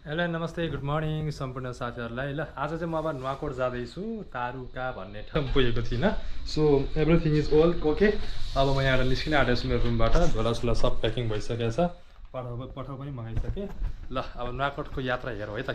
Hello नमस्ते good morning सम्पूर्ण साथीहरूलाई। ल आज चाहिँ म अब नुवाकोट जाँदैछु। तारुका भन्ने ठाउँ पुगेको थिइनँ। सो एभ्रिथिङ इज ओल ओके। अब म यहाँबाट निस्किन आँटेको छु मेरो रुमबाट। झोलासोला सब प्याकिङ भइसकेको छ। पठाउ पनि मगाइसकेँ। ल अब नुवाकोटको यात्रा हेरौँ है त।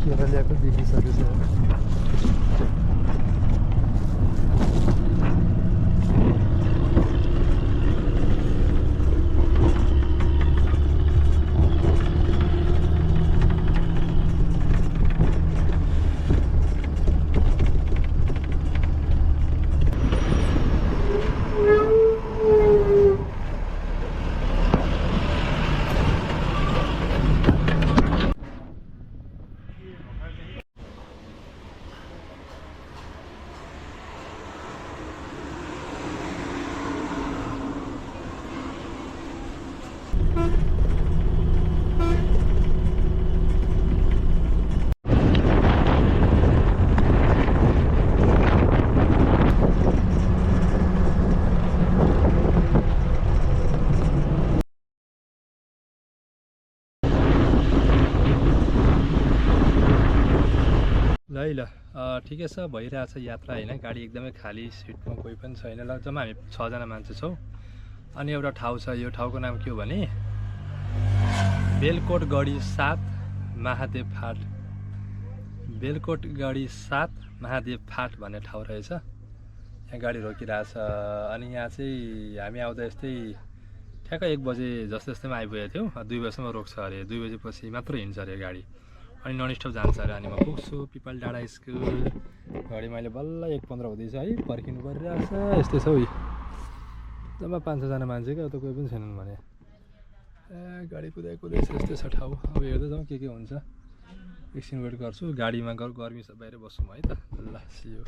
केरलियाको देखिसकेको ल ठिकै छ। भइरहेछ यात्रा होइन। गाडी एकदमै खाली, सिटमा कोही पनि छैन। ल जम्मा हामी 6जना मान्छे छौँ। अनि एउटा ठाउँ छ, यो ठाउँको नाम के हो भने बेलकोटगढी 7 महादेव फाट। बेलकोटगढी 7 महादेव फाट भन्ने ठाउँ रहेछ। यहाँ गाडी रोकिरहेछ। अनि यहाँ चाहिँ हामी आउँदा यस्तै ठ्याक्क 1 बजे जस्तैमा आइपुगेको थियौँ। 2 बजीसम्म रोक्छ अरे, 2 बजेपछि मात्र हिँड्छ अरे गाडी। अनि नन स्टप जान्छ अरे। अनि म पुग्छु पिपल डाँडा स्कुल। घडी मैले बल्ल 1:15 हुँदैछ है, पर्खिनु परिरहेछ। यस्तै छ उयो, जम्मा 5-6जना मान्छे क्या, त कोही पनि छैनन् भने। गाडी कुदाइछ। यस्तै छ ठाउँ। अब हेर्दै जाउँ के हुन्छ। एकछिन वेट गर्छु। गाडीमा गर्मी छ, बाहिर बस्छौँ है त। ल सियो।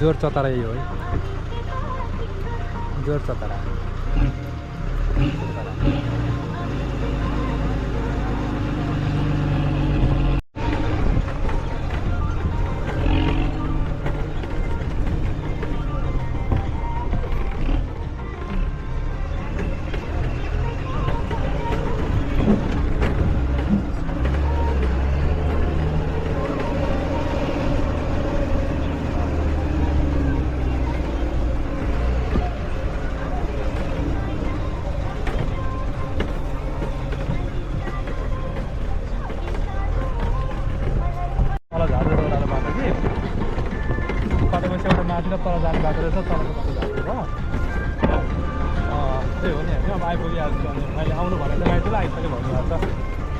जोर चतरा यो है जोर चतरा माथि र तल जाने बाटो रहेछ तलको बाटो जाने हो त्यही हो नि होइन अब आइपुगिहाल्छु अनि मैले आउनु भनेको त माइतीलाई आइसक्यो भन्नुभएको छ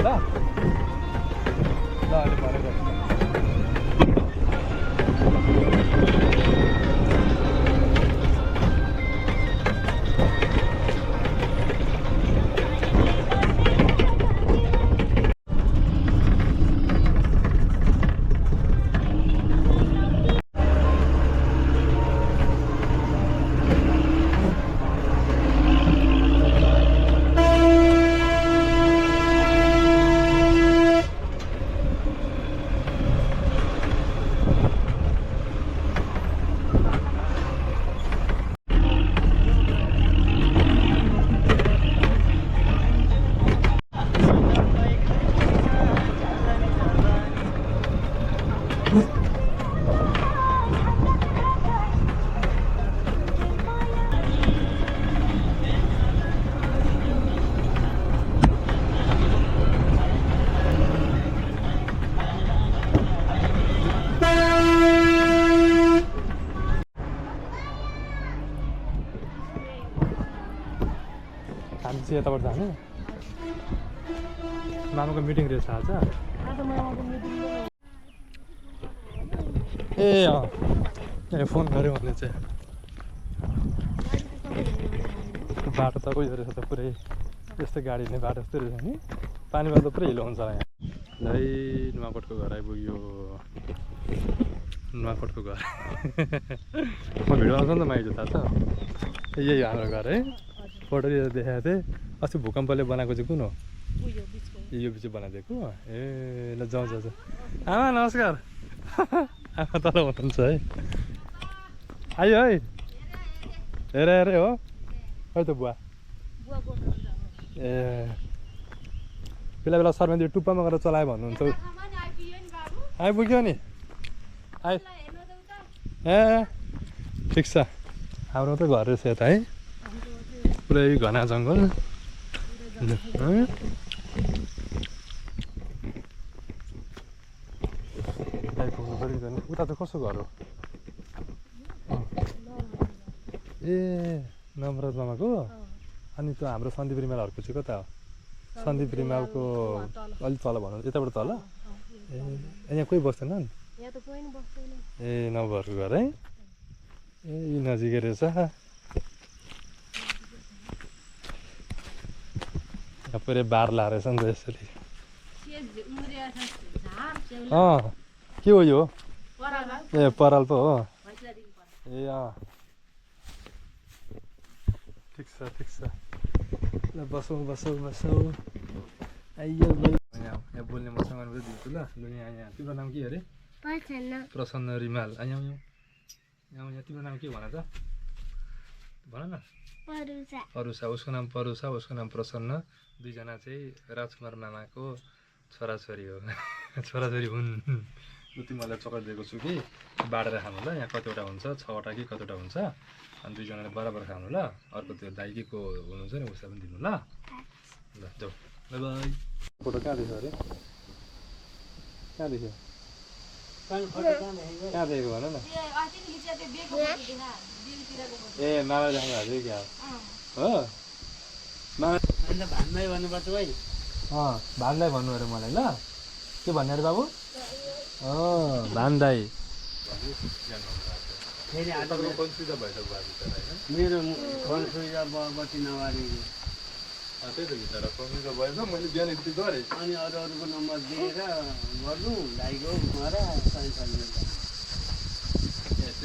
ल अहिले भनेको हामी चाहिँ यताबाट जाने मामाको मिटिङ रहेछ आज ए अँ फोन गऱ्यो भने चाहिँ बाटो त उयो रहेछ त पुरै यस्तो गाडी हिँड्ने बाटो जस्तो रहेछ नि पानीबाट त पुरै हिलो हुन्छ यहाँ है नुवाकोटको घर आइपुग्यो नुवाकोटको घर म भिडियो आउँछ नि त माइजो थाहा छ यही हाम्रो घर है फोटो देखाएको थिएँ अस्ति भूकम्पले बनाएको चाहिँ कुन हो यो बिच बनाइदिएको ए ल जाउँ जाउँ आमा नमस्कार आमा तल हुनुहुन्छ है आयो है हेरे हेरे हो खै त बुवा ए बेला बेला सरमेन्दी टुप्पामा गएर चलायो भन्नुहुन्छ आइपुग्यो नि आइ ए ठिक छ हाम्रो त घर रहेछ यता है पुरै घना जङ्गल आइपुग्नु पऱ्यो नि उता त कसो घर हो ए नवराज मामाको अनि त्यो हाम्रो सन्दीप रिमालहरूको चाहिँ कता हो सन्दीप रिमालको अलिक तल भन्नु यताबाट तल ए यहाँ कोही बस्दैनन् ए नवहरूको घर है ए यी नजिकै रहेछ पुरै बार लाएर छ नि त यसरी के हो यो ए पराल पो हो ए ठिक छ ल बसौँ आइयो यहाँ बोल्ने मसँग दिन्छु ल यहाँ तिम्रो नाम के अरे प्रसन्न रिमाल यहाँ तिम्रो नाम के भन त भन न परुसा उसको नाम परुसा उसको नाम प्रसन्न दुईजना चाहिँ राजकुमार मामाको छोराछोरी हो छोराछोरी हुन् ल तिमीलाई चकलेट दिएको छु कि बाँडेर खानु ल यहाँ कतिवटा हुन्छ 6वटा कि कतिवटा हुन्छ अनि दुईजनाले बराबर खानु ल अर्को त्यो दाइकीको हुनुहुन्छ नि उसलाई पनि दिनु ल ल जाऊ बाई बाई फोटो कहाँ देख्यो अरे कहाँ देख्यो कहाँ देखेको भन न ए मामा देख्नु हजुर क्या हो मामा भान्दै भन्नुपर्छ भाइ भान्दै भन्नु अरे मलाई ल के भन्ने अरे बाबु भान्दै मेरो फोन सुविधा बत्ती नबारी त्यही त भित्र फोन भएछ मैले बिहान यति गरेँ अनि अरूको नम्बर दिएर गर्नु भाइको घर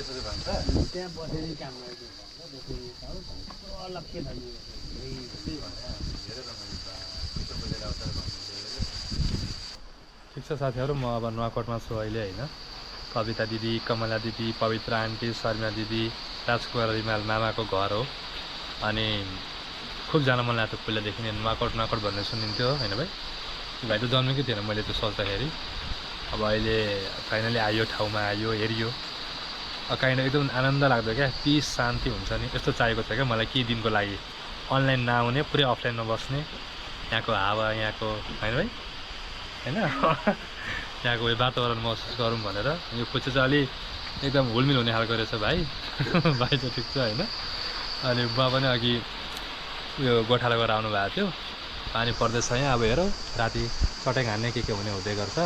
त्यसरी भन्छ त्यहाँ बसेर काम गरेको अलग्गै त्यही भने हेरेर मैले पैसा बोलेर आउँछ भन्नु। ठिक छ साथीहरू, म अब नुवाकोटमा छु अहिले होइन। कविता दिदी, कमला दिदी, पवित्र आन्टी, शर्मा दिदी, राजकुमार रिमाल मामाको घर हो। अनि खुब जान मन लाग्थ्यो पहिलादेखि नै, नुवाकोट भन्ने सुनिन्थ्यो होइन भाइ। भाइ त जन्मेकै थिएन मैले त्यो सोच्दाखेरि। अब अहिले फाइनली आयो, ठाउँमा आयो, हेरियो। काइन्ड एकदम आनन्द लाग्दो क्या, पिस शान्ति हुन्छ नि, यस्तो चाहिएको थियो क्या मलाई केही दिनको लागि। अनलाइन नआउने, पुरै अफलाइनमा बस्ने, यहाँको हावा, यहाँको होइन भाइ होइन यहाँको उयो वातावरण महसुस गरौँ भनेर। यो खुच्चा चाहिँ अलि एकदम हुलमिल हुने खालको रहेछ भाइ। भाइ त ठिक छ होइन। अनि बुवा पनि अघि उयो गोठाला गएर आउनु भएको थियो। पानी पर्दैछ यहाँ, अब हेरौँ राति चट्याङ हान्ने के हुने हुँदै गर्छ।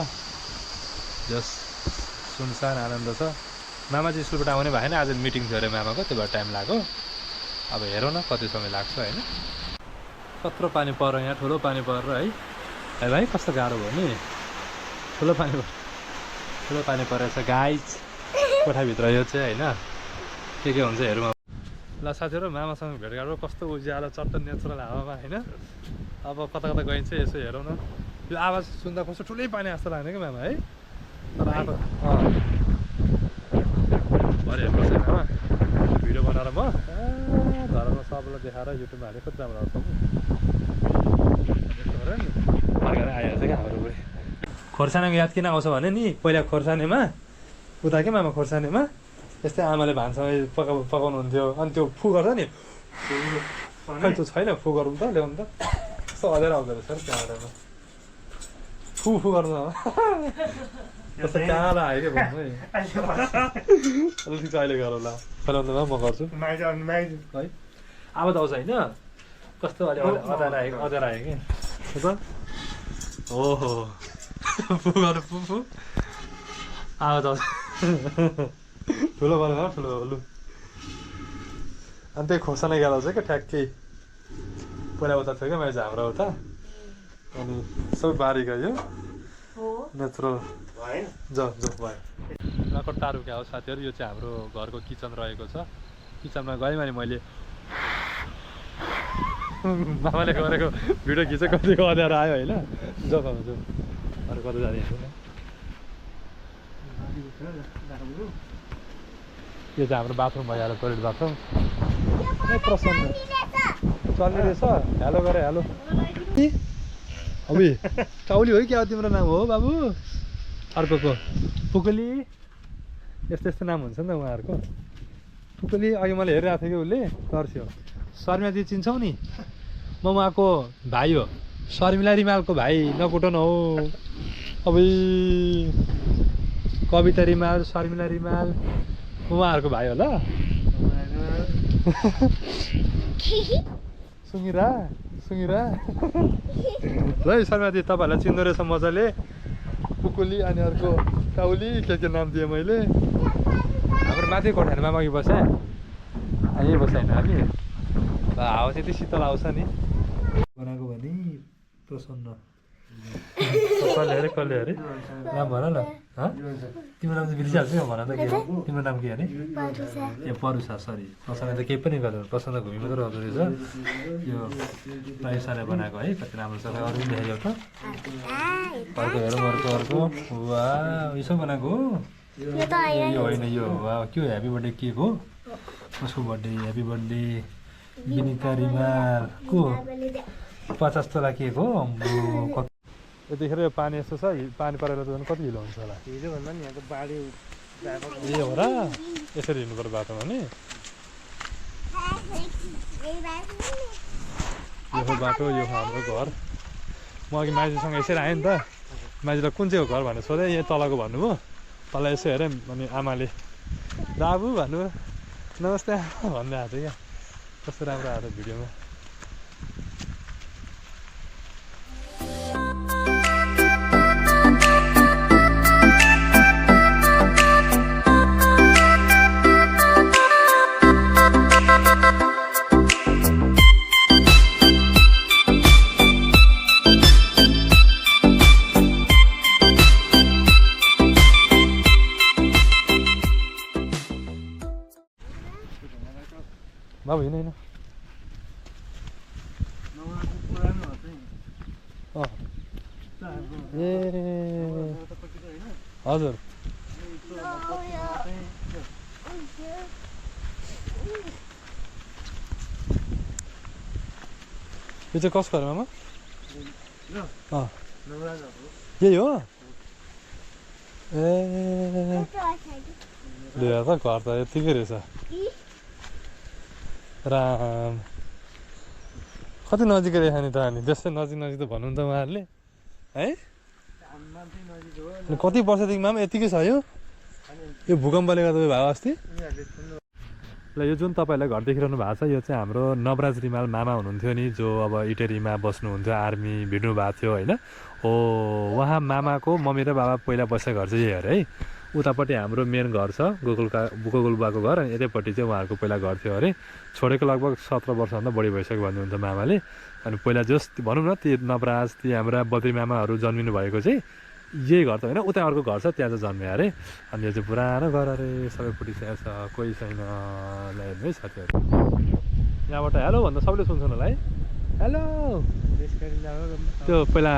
जस सुनसान आनन्द छ। मामा चाहिँ स्कुलबाट आउने भएन, आज मिटिङ थियो अरे मामाको, त्यो भएर टाइम लाग्यो। अब हेरौँ न कति समय लाग्छ होइन। कत्रो पानी पऱ्यो यहाँ, ठुलो पानी परेर है भाइ, कस्तो गाह्रो भयो नि। ठुलो पानी परेछ गाइज कोठाभित्र। यो चाहिँ होइन के हुन्छ हेरौँ। ल साथीहरू, मामासँग भेटघाट कस्तो उज्यालो चट्ट नेचुरल हावामा होइन। अब कता गइन्छ यसो हेरौँ न। यो आवाज सुन्दा कस्तो ठुलै पानी जस्तो लाग्ने क्या मामा है। तर अब भरे हेर्नुहोस् है मामा, भिडियो बनाएर म घरमा सबैलाई देखाएर युट्युबमा हालेको राम्रो आउँछ नि। फर्केर आइहाल्छ क्या हाम्रो बुढी। खोर्सानीको याद किन आउँछ भने नि, पहिला खोर्सानीमा उता के मामा, खोर्सानीमा यस्तै आमाले भान्सामा पकाउनुहुन्थ्यो। अनि त्यो फु गर्छ नि, खै त्यो छैन फु गरौँ त, ल्याउनु त। कस्तो अँध्यारो आउँदो रहेछ क्यामेरामा फु गर्नु। कस्तो कालो आयो क्या भन्नु है। अलिक चाहिँ अहिले गरौँ ल, फैलाउँदैमा म गर्छु है। आवाज आउँछ होइन, कस्तो अलि अँध्यारो आयो कि ओहो फु गर्नु फु आवाज आउँछ। ठुलो गर्नु ठुलो लु। अनि त्यही खोर्सानी गालाउँछ क्या ठ्याक्कै। पहिला उता थियो क्या मैले चाहिँ हाम्रो उता। अनि सबै बारी गयो नेचुरल भयो। उहाँको टारु क्या हो साथीहरू। यो चाहिँ हाम्रो घरको किचन रहेको छ। किचनमा गएँ भने मैले मामाले गरेको भिडियो खिचेँ, कतिको अँध्यारो आयो होइन। जाउँ अरू कता जाने होइन। यो चाहिँ हाम्रो बाथरुम भइहाल्यो, टोइलेट बाथरुम। प्रसन्न चल्ने रहेछ। हेलो गरे हेलो। अबि टाउली हो कि क्या तिम्रो नाम हो बाबु? अर्कोको पुकुली, यस्तो नाम हुन्छ नि त उहाँहरूको। पुकुली अघि मैले हेरिरहेको थिएँ कि उसले तर्स्यो। शर्मिला दिदी चिन्छौ नि, म उहाँको भाइ हो। शर्मिला रिमालको भाइ, नकुटन हो। अब कविता रिमाल, शर्मिला रिमाल, उहाँहरूको भाइ हो ल। सुँगिरा ल शर्मा दिदी, तपाईँहरूलाई चिन्दो रहेछ मजाले। पुकुली अनि अर्को टाउली के नाम दिएँ मैले। हाम्रो माथि कोठामा अघि बसेँ, यहीँ बसेन हामी। हावा चाहिँ यति शीतल आउँछ नि। बनाएको भने प्रसन्न। कसले अरे नाम भन न। तिम्रो नाम चाहिँ बिर्सिहाल्छु भन त के हो तिम्रो नाम? के अरे? ए परुसा, सरी। प्रसन्न त केही पनि गर्नु, प्रसन्न घुमी मात्रै रहँदो रहेछ। यो प्रायसाले बनाएको है, कति राम्रो छ। अरू पनि देखाइदेऊ त। अर्को हेरौँ, अर्को वा यसो बनाएको हो। यो होइन, यो वा के हो? ह्याप्पी बर्थडे केक हो। कसको birthday? Happy birthday Vinita Rimal को 50 तोला केक हो। यतिखेर यो पानी यस्तो छ, पानी परेर त झन् कति हिलो हुन्छ होला। हिजोभन्दा नि यहाँ त बाढी ए हो र, यसरी हिँड्नु पर्यो बाटोमा नि। यो बाटो, यो हाम्रो घर। म अघि माइजूसँग यसरी आएँ नि त। माइजूलाई कुन चाहिँ हो घर भनेर सोधेँ, यहाँ तलको भन्नुभयो। तल यसो हेरेँ, अनि आमाले बाबु भन्नुभयो, नमस्ते भन्दै आएको थियो क्या। कस्तो राम्रो आएको थियो भिडियोमा। बाबु हिँड नौराको पुरानो हो चाहिँ अँ हाम्रो ए पछिको होइन हजुर यो चाहिँ कसको अरे मामा अँ यही हो ए लिएर त घर त यत्तिकै रहेछ राम कति नजिकै रहेछ नि त अनि त्यस्तै नजिक नजिक त भन्नु त उहाँहरूले है अनि कति वर्षदेखि मामा यत्तिकै छ यो भूकम्पले गर्दा भयो अस्ति ल यो जुन तपाईँलाई घर देखिरहनु भएको छ यो चाहिँ हाम्रो नवराज रिमाल मामा हुनुहुन्थ्यो नि जो अब इटेरीमा बस्नुहुन्थ्यो आर्मी भिड्नु भएको थियो होइन हो उहाँ मामाको मम्मी र बाबा पहिला बसेको घर चाहिँ यही अरे है उतापट्टि हाम्रो मेन घर छ गोकुल बाको घर अनि यतैपट्टि चाहिँ उहाँहरूको पहिला घर थियो अरे छोडेको लगभग 17 वर्षभन्दा बढी भइसक्यो भन्नुहुन्छ मामाले अनि पहिला जस भनौँ न ती नवराज ती हाम्रा बद्री मामाहरू जन्मिनु भएको चाहिँ यही घर त होइन उता अर्को घर छ त्यहाँ चाहिँ जन्मे अरे अनि यो चाहिँ पुरानो घर अरे सबै फुटिसकेको छ कोही छैन ल हेर्नु है साथीहरू यहाँबाट हेलो भन्दा सबैले सुन्छन् होला है हेलो त्यो पहिला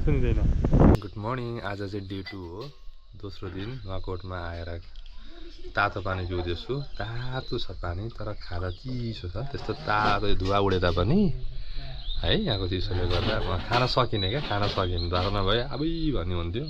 सुनिँदैन गुड मर्निङ आज चाहिँ डे 2 हो दोस्रो दिन नुवाकोटमा आएर तातो पानी पिउँदैछु तातो छ पानी तर खाँदा चिसो छ त्यस्तो तातो धुवा उडे तापनि है यहाँको चिसोले गर्दा म खान सकिनँ क्या खान सकिनँ धर्म भयो अबै भन्ने हुन्थ्यो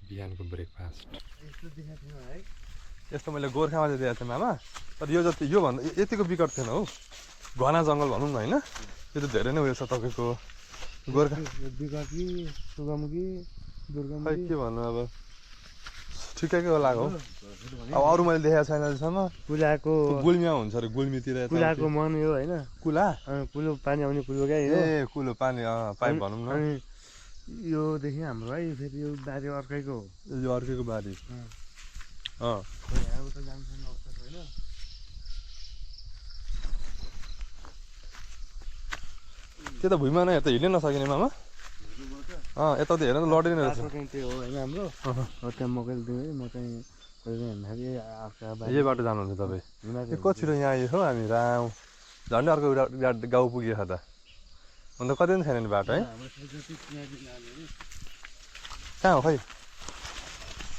बिहानको ब्रेकफास्ट यस्तो मैले गोर्खामा चाहिँ दिएको थिएँ मामा तर यो जति योभन्दा यतिको बिकट थिएन हौ घना जङ्गल भनौँ न होइन यो त धेरै नै उयो छ तपाईँको गोर्खा खै के भन्नु अब ठिकैको होला हो अब अरू मैले देखाएको छैन अहिलेसम्म कुलाको गुल्मीमा हुन्छ अरे गुल्मीतिर कुलाको मन यो होइन कुला कुलो पानी आउने कुलो क्या ए कुलो पानी पाइप भनौँ न अनि योदेखि हाम्रो है फेरि यो बारी अर्कैको हो यो अर्कैको बारी त्यो त भुइँमा नै यता हिँड्नै नसकिने मामा यता त हेर न लडिने रहेछ त्यो हो होइन हाम्रो त्यहाँ मकैले दिएँ म चाहिँ यही बाटो जानुहुन्छ तपाईँ कति छिटो यहाँ आयो हो हामी राम झन्डै अर्को गाउँ पुगेको त अन्त कति पनि छैन नि बाटो है कहाँ हो खै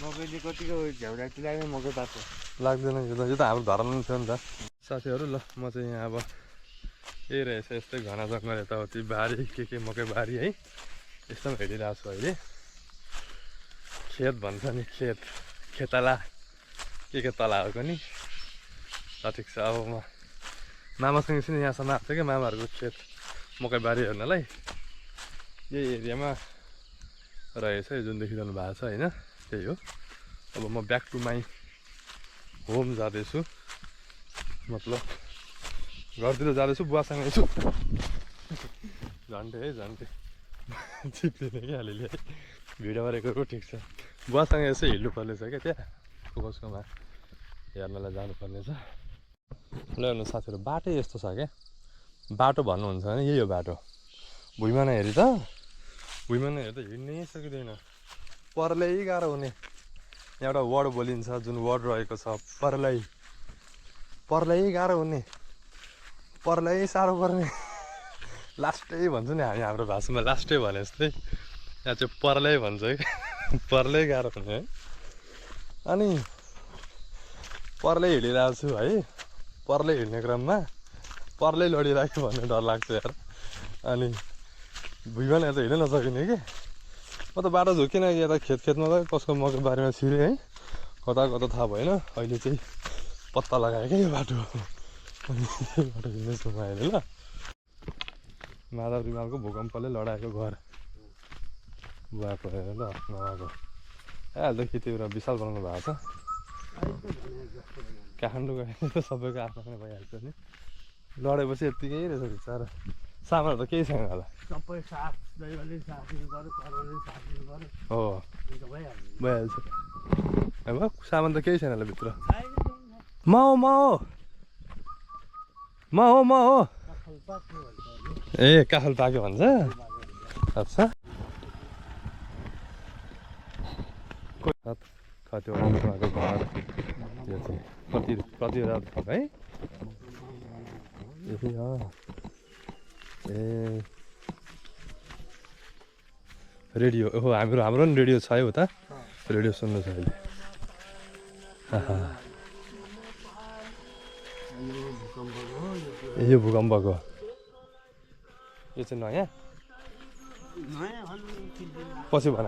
मकैले कतिको झ्याउरा लाग्ने मकै बाटो लाग्दैन यो त हाम्रो धर्म पनि थियो नि त साथीहरू ल म चाहिँ यहाँ अब यही रहेछ यस्तै घना जङ्गल यताउति बारी के मकै बारी है यस्तो हिँडिरहेको छु अहिले खेत भन्छ नि खेतला के तलाहरूको नि ठिक छ अब म मामासँग एकछिन यहाँसम्म आएको थियो क्या मामाहरूको खेत मकै बारी हेर्नलाई यही एरियामा रहेछ जुन देखिरहनु भएको छ होइन त्यही हो अब म ब्याक टु माई होम जाँदैछु मतलब घरतिर जाँदैछु बुवासँग छु झन्डै है झन्डै चिप्लिने क्या अलिअलि है भिडियोमा रेकर्डको ठिक छ बुवासँग यसो हिँड्नु पर्ने छ क्या त्यहाँ कसकोमा हेर्नलाई जानुपर्ने छ ल हेर्नु साथीहरू बाटै यस्तो छ क्या बाटो भन्नुहुन्छ भने यही हो बाटो भुइँमा नहेरी त हिँड्नै सकिँदैन परलै गाह्रो हुने एउटा वर्ड बोलिन्छ जुन वर्ड रहेको छ परलै गाह्रो हुने परलै साह्रो पर्ने लास्टै भन्छु नि हामी हाम्रो भाषामा लास्टै भने जस्तै यहाँ चाहिँ परलै भन्छ है परलै गाह्रो हुने है अनि परलै हिँडिरहेको छु है परलै हिँड्ने क्रममा परलै लडिरहेको भन्ने डर लाग्छ यार अनि भुइँमा यता हिँड्नै नसकिने कि म त बाटो झुकिन यता खेतमा त कसको मकै बारीमा छिरेँ है कता थाहा भएन अहिले चाहिँ पत्ता लगायो क्या यो बाटो अनि यो बाटो हिँड्दैछु म अहिले ल माधव रिमालको भूकम्पले लडाएको घर बुवाको हेर ल नवाको अहिले त खेती विशाल बनाउनु भएको छ काठमाडौँ गएर त सबैको आफ्नो भइहाल्छ नि लडेपछि यत्तिकै रहेछ बिचरा सामानहरू त केही छैन होला सबै साफ दैवले साफ दिनु पर्यो तरले साफ दिनु पर्यो हो अन्त भइहाल्छ भइहाल्छ अब सामान त केही छैन होला भित्र म हो ए काखल पाक्यो भन्छ अच्छा कतिवटा उहाँको घर त्यो चाहिँ कतिवटा थप है ए रेडियो ओहो हाम्रो नि रेडियो छ है उता रेडियो सुन्नु छ अहिले यो भूकम्पको यो चाहिँ नयाँ पछि भन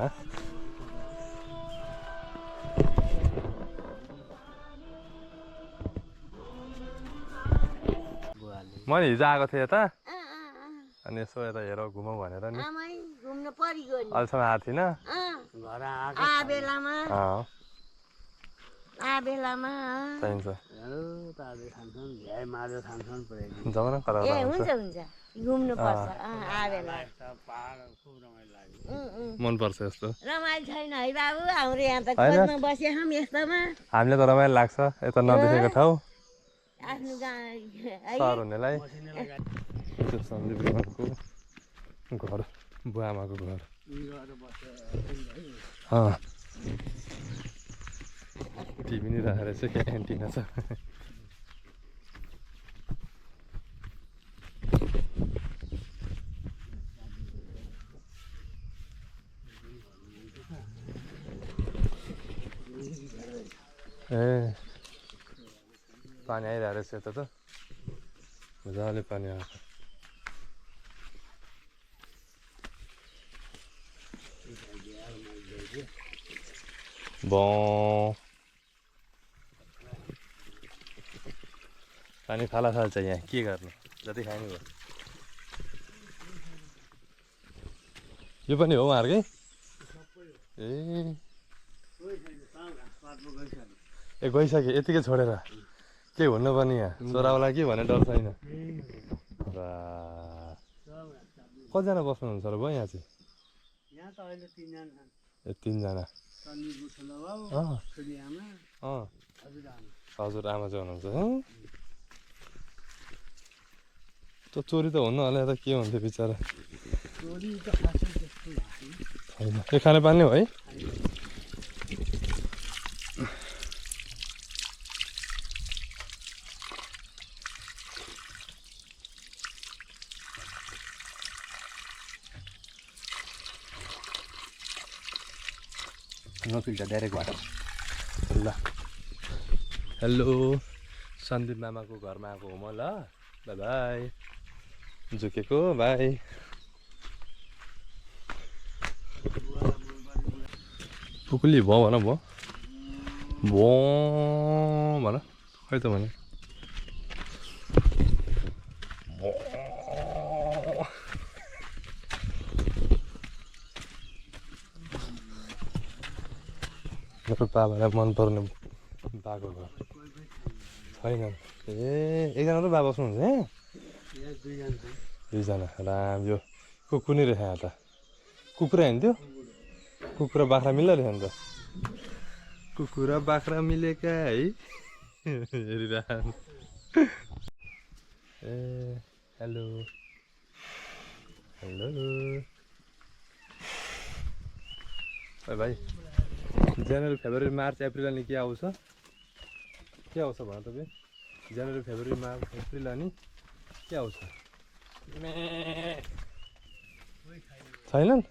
म नि हिजो आएको थिएँ यता अनि यसो यता हेर घुमौँ भनेर नि घुम्नु परिगयो नि अहिलेसम्म आएको थिइनँ घर आएको बेलामा चाहिन्छ ताजे खान्छन् भ्याइ मार्यो खान्छन् पुऱ्याइदिन्छ जाउँ न कता ए हुन्छ घुम्नु पर्छ बेला पहाड खुब रमाइलो लाग्यो मनपर्छ यस्तो रमाइलो छैन है बाबु हाम्रो यहाँ त खोज्न बसे हम यस्तोमा हामीले त रमाइलो लाग्छ यता नदेखेको ठाउँ आफ्नो सहर हुनेलाई सन्दीप रिमालको घर बुवा आमाको घर टिभी नि राखेर चाहिँ क्यान्टिन छ ए पानी आइरहेको रहेछ यता त मजाले पानी आएको पानी फाला फाल्छ यहाँ के गर्नु जति खानु भयो यो पनि हो उहाँहरूकै ए गइसक्यो यतिकै छोडेर के हुनु पनि यहाँ छोरावाला के भने डर छैन कतिजना बस्नुहुन्छ र भयो यहाँ चाहिँ यहाँ त अहिले 3 जना ए 3 जना हजुर आमा चाहिँ हुनुहुन्छ त चोरी त हुनु होला त के हुन्थ्यो बिचरा छैन यो खाने पानी हो है नफिल्टर डाइरेक्ट वाटर ल हेलो सन्दीप मामाको घरमा आएको हो म ल बाई बाई झुकेको बाई पुकुली भयो भन भयो भन खै त भने मेरो बाबालाई मनपर्ने बाको घर छैन ए एकजना त बाबा बस्नुहुन्छ है 2 जना राम यो कुकुर नै रहेछ यहाँ त कुखुरा हिँड्थ्यो कुखुरा बाख्रा मिल्दो रहेछ नि त कुखुरा बाख्रा मिलेका है हेरिराम ए हेलो हेलो भाइ जनवरी फेब्रुअरी मार्च अप्रिल अनि के आउँछ भन तपाईँ जनवरी फेब्रुअरी मार्च अप्रिल अनि के आउँछ छैनन्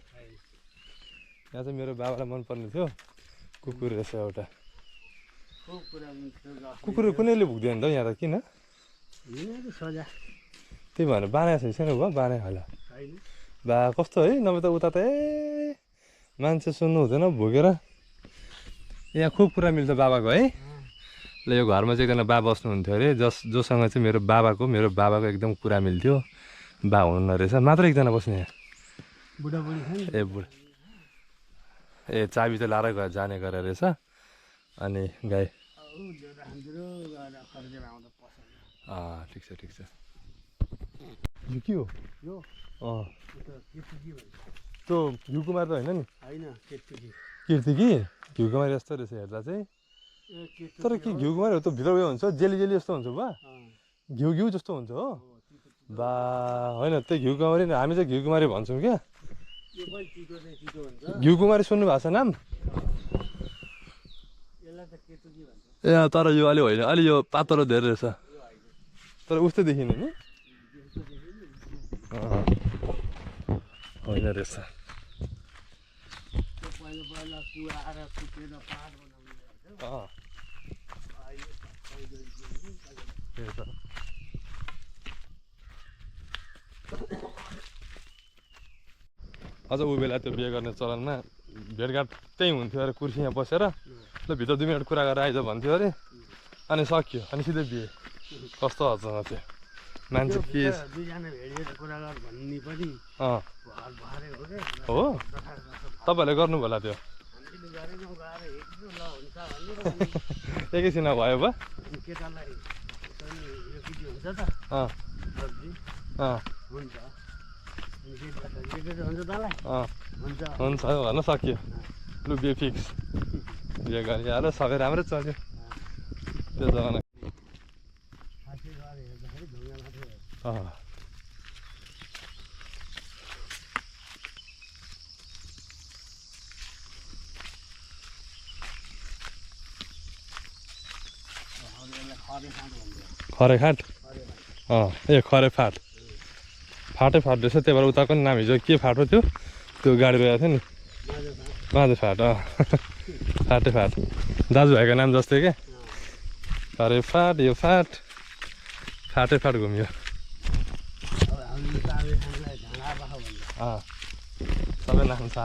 यहाँ चाहिँ मेरो बाबालाई मनपर्ने थियो कुकुर रहेछ एउटा कुकुर कुनैले भुक्दैन त यहाँ त किन त्यही भएर बानाएको छैन भयो बानायो होला बा कस्तो है नभए त उता त ए मान्छे सुन्नु हुँदैन भुकेर यहाँ खुब कुरा मिल्छ बाबाको है ल यो घरमा चाहिँ एकजना बा बस्नुहुन्थ्यो अरे जोसँग चाहिँ मेरो बाबाको एकदम कुरा मिल्थ्यो बा हुनुहुन्न रहेछ मात्र एकजना बस्ने यहाँ ए बुढा ए चाबी त लाएर जाने गरेर रहेछ अनि गाई ठिक छ यो के हो यो अँ केतुकी भन्छ त्यो घिउकुमारी त होइन नि होइन केतुकी कीर्तिकी घिउकुमारी जस्तो रहेछ हेर्दा चाहिँ तर के घिउकुमारी हो त भित्र उयो हुन्छ जेली जेली जस्तो हुन्छ बा घिउ घिउ जस्तो हुन्छ हो बा होइन त्यही घिउकुमारी हामी चाहिँ घिउकुमारी भन्छौँ क्या यो पनि चिटो चाहिँ चिटो हुन्छ घिउकुमारी सुन्नु भएको छ नाम यसलाई त केतुकी भन्छ ए तर यो अलि होइन अलि यो पातलो धेरै रहेछ तर उस्तै देखिने नि होइन रहेछ त्यो पहिला पहिला कुहाएर कुटेर पात बनाउने रहेछ अहिले त्यही त अझ ऊ बेला त्यो बिहे गर्ने चलनमा भेटघाट त्यहीँ हुन्थ्यो अरे कुर्सीमा बसेर ल भित्र 2 मिनट कुरा गरेर आइज भन्थ्यो अरे अनि सक्यो अनि सिधै बिहे कस्तो अचम्म थियो मान्छे के दुईजना भेटेर कुरा गर भन्ने पनि अँ भर भरे हो क्या हो तपाईँहरूले गर्नुभयो होला त्यो हामीले गरेनौँ गएर हेर्नु ल हुन्छ भन्ने एकैछिनमा भयो बा केटालाई यो केटी हुन्छ त अँ सब्जी अँ हुन्छ अनि केटी हुन्छ तँलाई अँ हुन्छ हुन्छ भन्न सक्यो लु बिहे फिक्स बिहे गरिहाल्यो सबै राम्रै चल्यो त्यो जमाना खासै गएर हेर्दाखेरि ढुङ्गा मात्रै हो अँ खरे खाँदो हुन्छ खरेखाट अँ ए खरे फाट फाटै फाट रहेछ त्यही भएर उताको नि नाम हिजो के फाट हो त्यो त्यो गाडी रहेको थियो नि माझे फाट अँ फाटे फाट दाजुभाइको नाम जस्तै क्या खरे फाट यो फाट फाटै फाट घुम्यो अब हामीले ताबे खानलाई ढाँडा बाख भन्छ अँ सबै नाम छ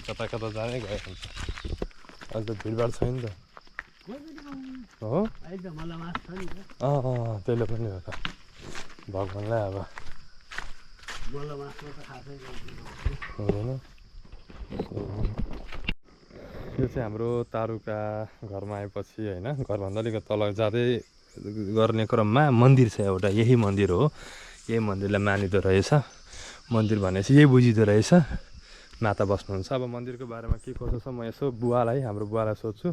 कता कता जानै गयो हुन्छ अहिले त भिडभाड छैन नि त हो अहिले त मलाई मास छ नि त अँ अँ त्यसले पनि हो त भगवान्लाई अब मलाई मासमा त खासै हुँदैन यो चाहिँ हाम्रो तारुका घरमा आएपछि होइन घरभन्दा अलिकति तल जाँदै गर्ने क्रममा मन्दिर छ एउटा यही मन्दिर हो यही मन्दिरलाई मानिँदो रहेछ मन्दिर भनेपछि यही बुझिँदो रहेछ माता बस्नुहुन्छ अब मन्दिरको बारेमा के कसो छ म यसो बुवालाई हाम्रो बुवालाई सोध्छु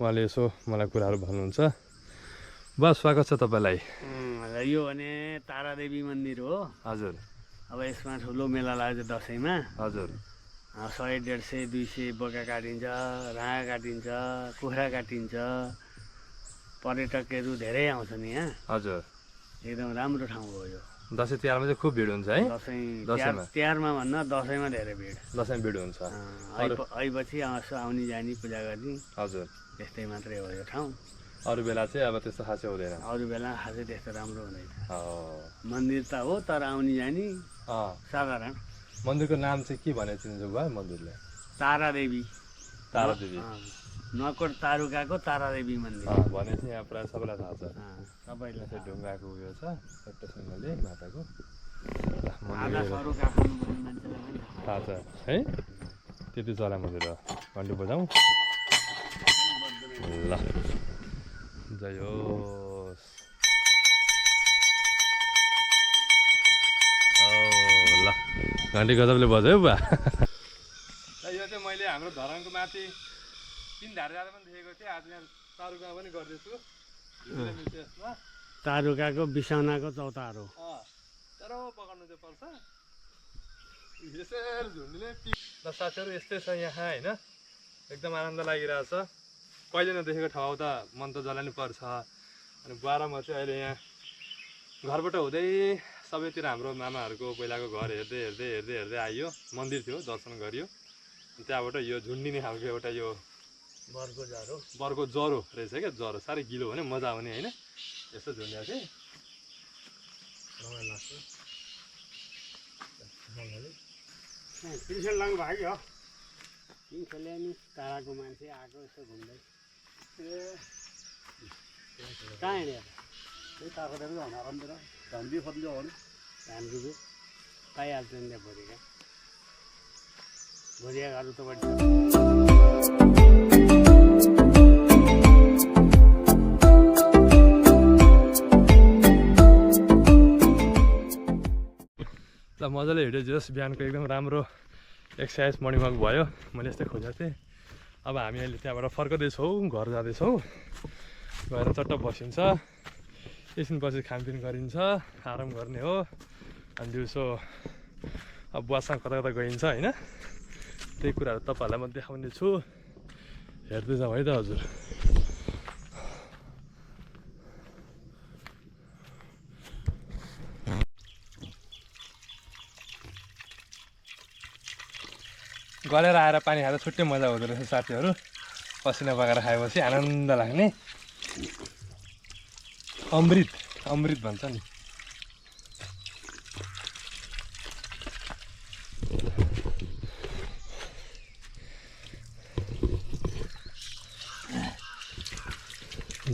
उहाँले यसो मलाई कुराहरू भन्नुहुन्छ बुवा स्वागत छ तपाईँलाई यो भने तारादेवी मन्दिर हो हजुर अब यसमा ठुलो मेला लाग्छ दसैँमा हजुर 100 150 200 बोका काटिन्छ राँगा काटिन्छ कुखुरा काटिन्छ पर्यटकहरू धेरै आउँछन् यहाँ हजुर एकदम राम्रो ठाउँ हो यो दसैँ तिहारमा चाहिँ खुब भिड हुन्छ है दसैँमा तिहारमा भन्दा दसैँमा धेरै भिड दसैँ भिड हुन्छ अहिपछि यसो आउने जाने पूजा गर्ने हजुर त्यस्तै मात्रै हो यो ठाउँ अरू बेला चाहिँ अब त्यस्तो खासै हुँदैन अरू बेला खासै त्यस्तो राम्रो हुँदैन अँ मन्दिर त हो तर आउने जाने अँ साधारण मन्दिरको नाम चाहिँ के भनेर चिन्छ भयो मन्दिरले तारादेवी तारादेवी नकोट तारुकाको तारादेवी मन्दिर भनेपछि यहाँ प्रायः सबैलाई थाहा छ सबैलाई चाहिँ ढुङ्गाको उयो छ एउटासँगले माताको आधा सरू काठमाडौँ भन्ने मान्छेलाई पनि थाहा छ है त्यति चला मन्दिर हो घन्टी बजाउँ ल जय होस् ल घन्टी गजबले बज्यो बा यो चाहिँ मैले हाम्रो धरानको माथि 3 धार जाँदा पनि देखेको थिएँ आज यहाँ तारुका पनि गर्दैछु तारुकाको बिसाउनाको चौतारो तर पकाउनु चाहिँ पर्छ यसरी झुन्डीले ल साथीहरू यस्तै छ यहाँ होइन एकदम आनन्द लागिरहेछ कहिले नदेखेको ठाउँ त मन त जलाउनु पर्छ अनि बुवा र म चाहिँ अहिले यहाँ घरबाट हुँदै सबैतिर हाम्रो मामाहरूको पहिलाको घर हेर्दै हेर्दै हेर्दै हेर्दै आइयो मन्दिर थियो दर्शन गरियो त्यहाँबाट यो झुन्डिने खालको एउटा यो बर्को ज्वरो रहेछ क्या ज्वरो साह्रै गिलो भने मजा आउने होइन यस्तो झुन्डिया चाहिँ ट्युसन लाग्नु भयो नि ताराको मान्छे आएको यसो घुम्दै कहाँ हिँड्यो त्यही ताराको हमारतिर झन्डी फन्डी हो भने धानको पाइहाल्छ नि त्यहाँ भोलिका भोलिका त ल मजाले हिँड्यो जस बिहानको एकदम राम्रो एक्सर्साइज मर्निङ वाक भयो। मैले यस्तै खोजेको थिएँ। अब हामी अहिले त्यहाँबाट फर्कँदैछौँ, घर जाँदैछौँ। गएर चट्ट बसिन्छ, एकछिनपछि खानपिन गरिन्छ, आराम गर्ने हो। अनि दिउँसो अब बुवासँग कता कता गइन्छ होइन, त्यही कुराहरू तपाईँहरूलाई म देखाउने छु। हेर्दै जाउँ है त हजुर। गलेर आएर पानी खाँदा छुट्टै मजा हुँदो रहेछ साथीहरू। पसिना बगाएर खाएपछि आनन्द लाग्ने, अमृत अमृत भन्छ नि।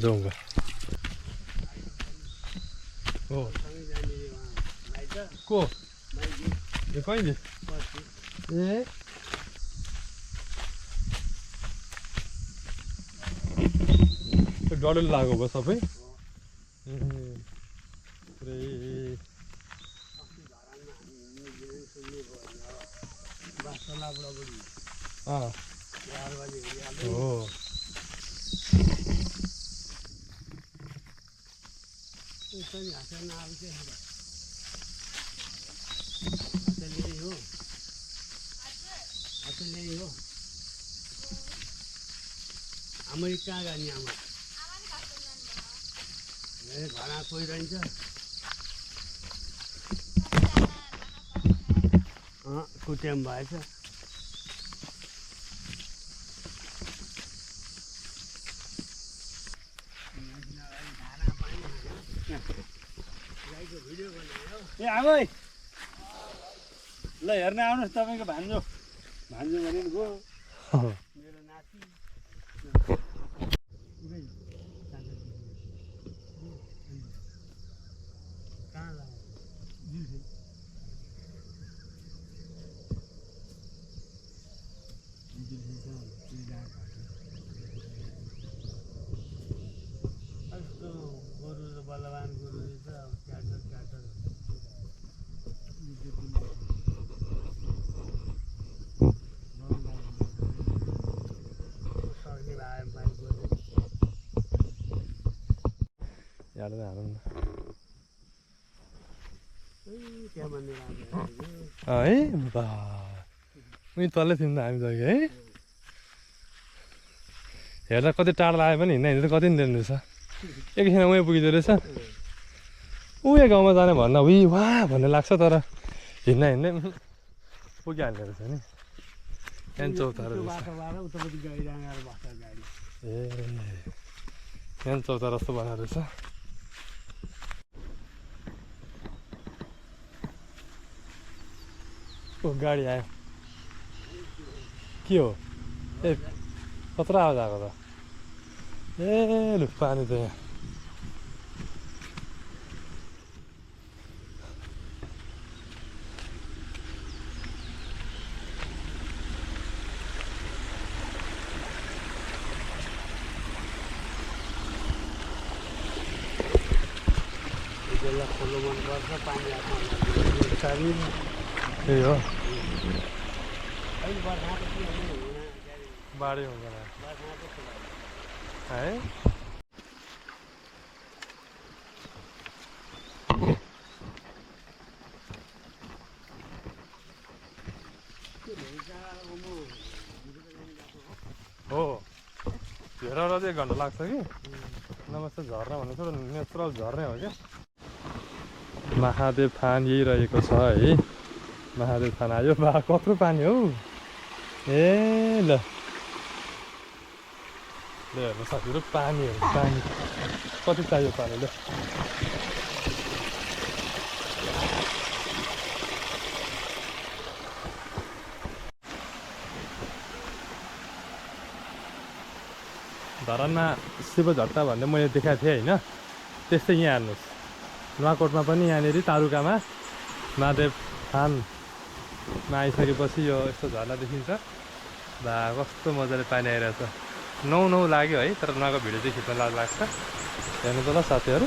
जाउँगा हो को ए कहिले ए डरले लाग्यो भयो सबै। हो आमै कहाँ जाने आमा घरमा कोही रहन्छ कुट्याम भएछ। ए आमै ल हेर्न आउनुहोस् तपाईँको भान्जो भान्जो भने गयो मेरो नाति। कहाँ लाग्यो कस्तो गोरु र बलवान गोरु रहेछ। अब ट्याक्टर ट्याक्टर सक्ने भए बाइक गोरु यार्दै हालौँ न त्यहाँ भन्ने राम्रो है। बा उहीँ तल्लै थियौँ त हामी त है। हेर्दा कति टाढा लाग्यो पनि हिँड्दा हिँड्दा कति दिन रहेछ, एकैछिन उहीँ पुगिँदो रहेछ। उही गाउँमा जाने भन्दा उही वाह भन्ने लाग्छ, तर हिँड्दा हिँड्दै पुगिहाल्ने रहेछ नि। यहाँ चौतारा रहेछ ए, यहाँ चौतारा जस्तो बनाएको रहेछ। ओ गाडी आयो के हो ए, कत्रो आवाज आएको त ए लु पानी त यहाँ। बेला खोलो मनपर्छ पानी आएको त्यही हो अहिले बर्खाको के हुने बाढी हुँदैन है। हो हेरेर चाहिँ 1 घन्टा लाग्छ कि नमस्ते झर्ना भन्नु छोडो नेचुरल झर्ने हो क्या। महादेव थान यही रहेको छ है। महादेव थान आयो बा कत्रो पानी हौ ए ल हेर्नु साथीहरू पानीहरू पानी कति चाहियो पानी ल। धरानमा शिवझट्टा भन्ने मैले देखाएको थिएँ होइन, त्यस्तै यहाँ हेर्नुहोस् नुवाकोटमा पनि यहाँनिर तारुकामा महादेव थानमा आइसकेपछि यो यस्तो झर्ना देखिन्छ। बा कस्तो मजाले पानी आइरहेछ। 9 लाग्यो है, तर नुहाको भिडियो चाहिँ खिच्न लाज लाग्छ। हेर्नु त ल साथीहरू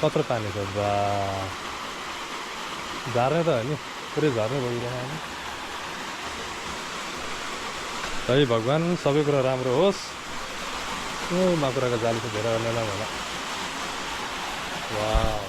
कत्रो पानी छ बा। झार्ने त हो नि पुरै झर्ने भइरहेको नि है भगवान् सबै कुरा राम्रो होस् माकुराको जाली चाहिँ धेरै गर्ने होला वाउ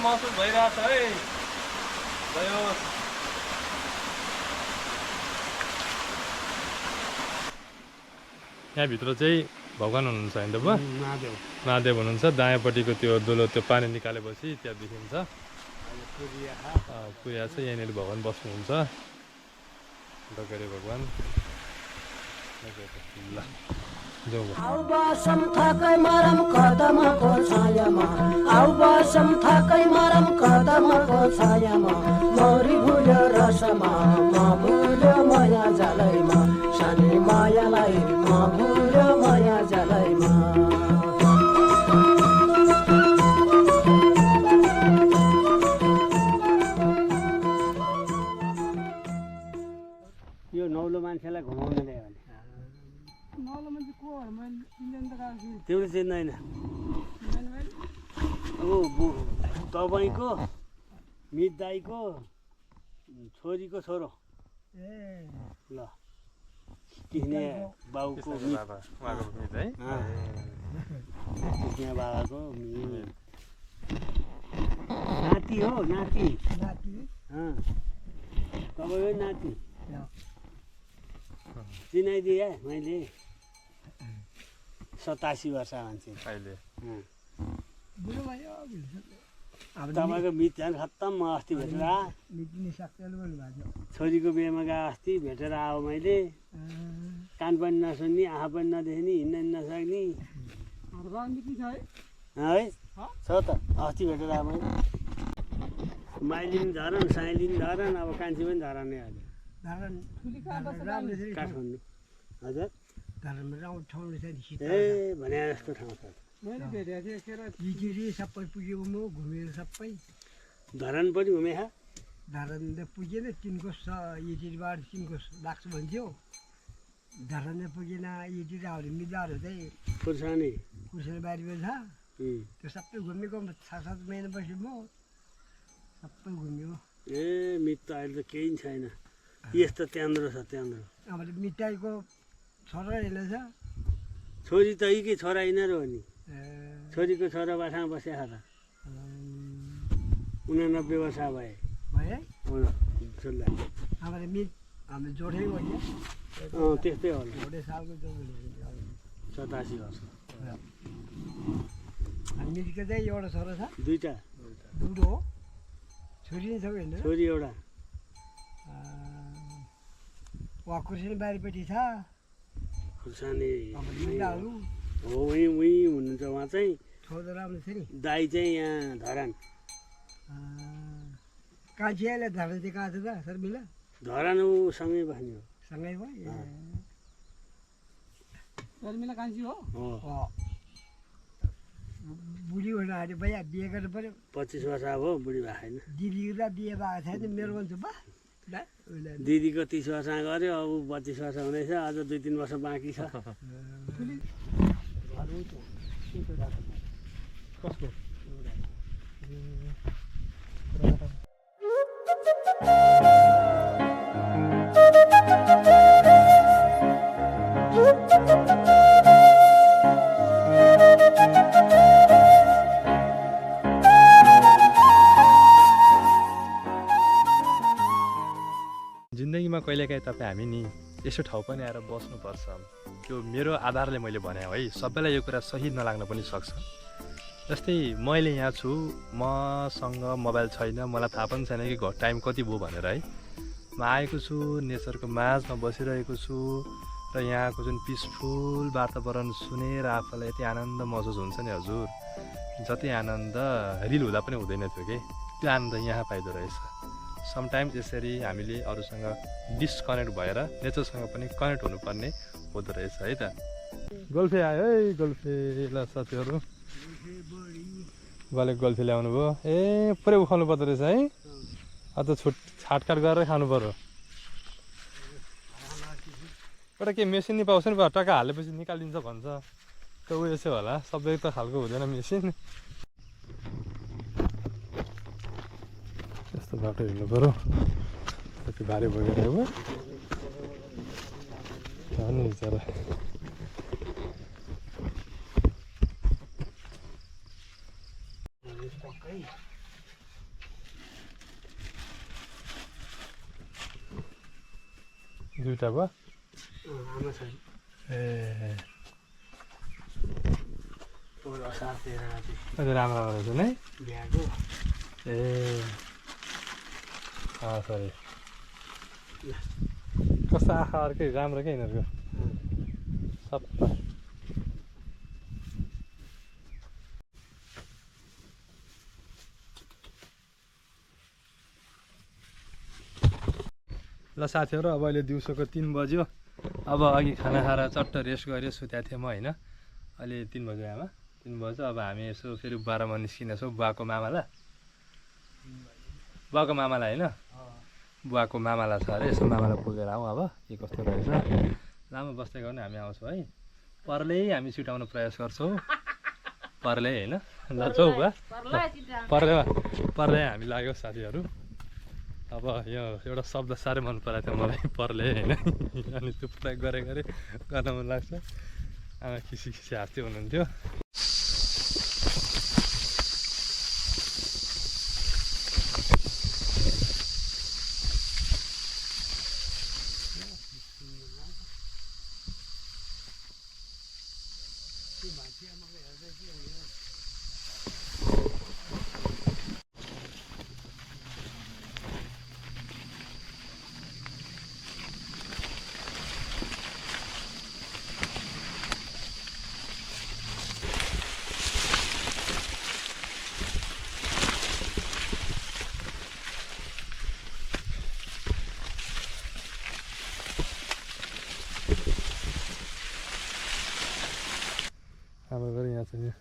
महसुस भइरहेछ है भयो यहाँभित्र चाहिँ भगवान् हुनुहुन्छ होइन त बुवा महादेव हुनुहुन्छ दायाँपट्टिको त्यो दुलो त्यो पानी निकालेपछि त्यहाँ देखिन्छ पुर्या छ यहाँनिर भगवान् बस्नुहुन्छ डकरे भगवान् ल आउ बसम थकै मरम कदमको छायामा आउ बसम थकै मरम कदमको छायामा मरि भुल्यो रसमा म भुल्यो माया जालैमा सानी मायालाई म भुल्यो माया जालैमा यो नौलो मान्छेलाई घुमाउन ल्यायो भने त्यो चिन्दैन अब तपाईँको मित दाईको छोरीको छोरो ल किने बाउको किने बाबाको नाति हो नाति तपाईँकै नाति चिनाइदिएँ मैले 87 वर्ष मान्छे अहिले अब तपाईँको मित झन् खत्तम म अस्ति भेटेर छोरीको बिहेमा गए अस्ति भेटेर आयो मैले कान पनि नसुन्ने आँखा पनि नदेख्ने हिँड्न पनि नसक्ने है छ त अस्ति भेटेर आयो मैले माइलिन धरन साइलिन धरन अब कान्छी पनि धरन नै हजुर काठमाडौँ हजुर ए भने जस्तो ठाउँ छ मैले भेटेको थिएँ सबै पुग्यो म घुमेर सबै धरान पनि घुमे धरान त पुगेन तिनको यतिबाट तिनको लाग्छ भन्थ्यो धरान पुगेन यति आउने मिलाहरू चाहिँ खुर्सानी बारीमा छ त्यो सबै घुमेको 7-7 महिना पछि म सबै घुम्यो ए मित त अहिले त केही छैन यस्तो त्यहाँद्रो छ त्यहाँद्रो अब मिठाईको छोरा रहेछ छोरी त यी के छोरा यिनीहरू हो नि छोरीको छोरा बाठामा बसेको त 89 वर्ष भए हाम्रो मित हाम्रो जोडै हो नि त्यस्तै होला जोडे सालको जोडे 87 वर्ष मितको चाहिँ एउटा छोरा छ दुईटा दुधो हो छोरी नै छ होइन छोरी एउटा वा खुर्सानी बारीपट्टि छ खुर्सानी मिठाहरू हो उहीँ हुनुहुन्छ उहाँ चाहिँ छोरा राम्रो छ नि दाई चाहिँ यहाँ धरान कान्छीले धरान चाहिँ कहाँ छ त शर्मिला धरान सँगै बस्ने हो सँगै भयो शर्मिला कान्छी हो बुढी हुन आँट्यो भइया बिहे गर्नु पऱ्यो 25 वर्ष अब बुढी भएको छैन दिदीलाई बिहे भएको छैन मेरो मान्छे बा दिदीको 30 वर्ष गऱ्यो अब 25 वर्ष हुँदैछ अझ 2-3 वर्ष बाँकी छ कसको जिन्दगीमा कहिलेकाहीँ तपाईँ हामी नि यस्तो ठाउँ पनि आएर बस्नुपर्छ त्यो मेरो आधारले मैले भने है, सबैलाई यो कुरा सही नलाग्न पनि सक्छ। जस्तै मैले यहाँ छु, मसँग मोबाइल छैन, मलाई थाहा पनि छैन कि टाइम कति भयो भनेर है। म आएको छु, नेचरको माझमा बसिरहेको छु र यहाँको जुन पिसफुल वातावरण सुनेर आफूलाई यति आनन्द महसुस हुन्छ नि हजुर, जति आनन्द रिल हुँदा पनि हुँदैन थियो कि त्यो आनन्द यहाँ पाइदो रहेछ। समटाइम्स यसरी हामीले अरूसँग डिस्कनेक्ट भएर नेचरसँग पनि कनेक्ट हुनुपर्ने हुँदो रहेछ है त। गोल्फे आयो है, गोल्फे ल साथीहरू गलेको गोल्फे ल्याउनु भयो। ए पुरै उखाउनु पर्दो रहेछ है, अन्त छाटकाट गरेर खानु पर्यो। एउटा के मेसिन नि पाउँछ नि, टक्का हालेपछि निकालिदिन्छ भन्छ, त्यो उयो चाहिँ होला, सबै त खालको हुँदैन मेसिन। यस्तो बाटो हिँड्नु पऱ्यो, कति भारी बोकेर हो नि बिचरा। दुईवटा भयो ए अझ राम्रो रहेछ नि ए सरी कस्तो आँखा अर्कै राम्रो क्या यिनीहरूको सबै। ल साथीहरू, अब अहिले दिउँसोको 3 बज्यो। अब अघि खाना खाएर चट्ट रेस्ट गरेँ, सुतेको थिएँ म होइन। अहिले 3 बज्यो आमा, 3 बज्यो। अब हामी यसो फेरि 12मा निस्किनेछौँ बुवाको मामालाई होइन, बुवाको मामालाई छ अरे, यसो मामालाई पुगेर आउँ। अब के कस्तो रहेछ लामो बस्दै गर्नु, हामी आउँछौँ है। पर्लै हामी छिटाउन प्रयास गर्छौँ, पर्लै होइन ल जाउँ बुवा, पर्लै हामी लाग्यो साथीहरू। अब यो एउटा शब्द साह्रै मन पराएको थियो मलाई, पर्ले होइन। अनि त्यो प्रयोग गर्न मन लाग्छ। आमा खिसी हाँस्दै हुनुहुन्थ्यो। हाम्रो घर यहाँ छ नि,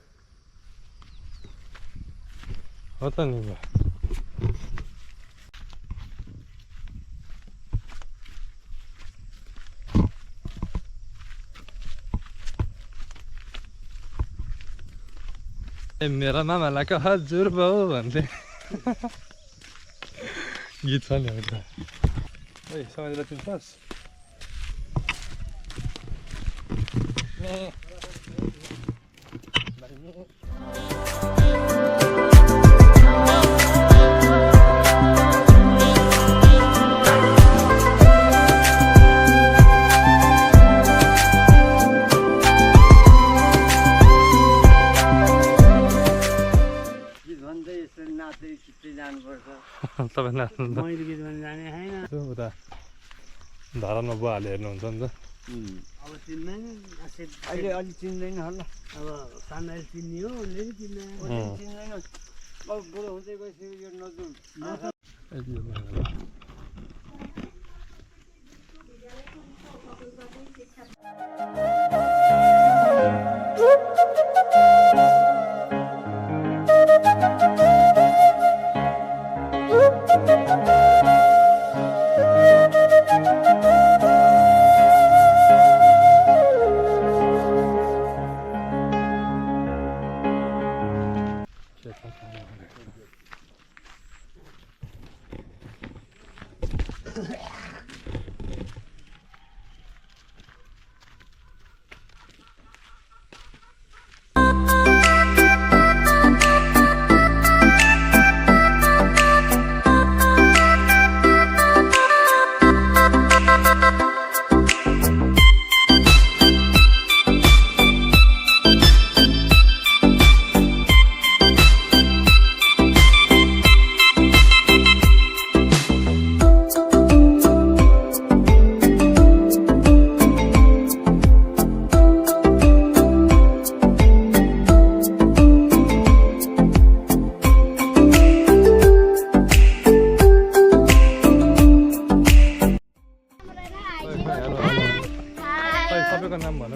हो त नि बुवा। ए मेरा मामालाई कहाँ हजुर बाउ भन्थे गीत छ नि एउटा। ओइ समाजलाई चिन्छस्? तपाईँ नाच्नु त मैले गीत भन्नु जाने होइन। उता धरानमा बुवाहरूले हेर्नुहुन्छ नि त। अब चिन्दैन, अहिले अलिक चिन्दैन होला, अब सानैले चिन्ने हो, उसले पनि चिन्दैन। चिन्दैन। अब बुढो हुँदै गएपछि यो नजुल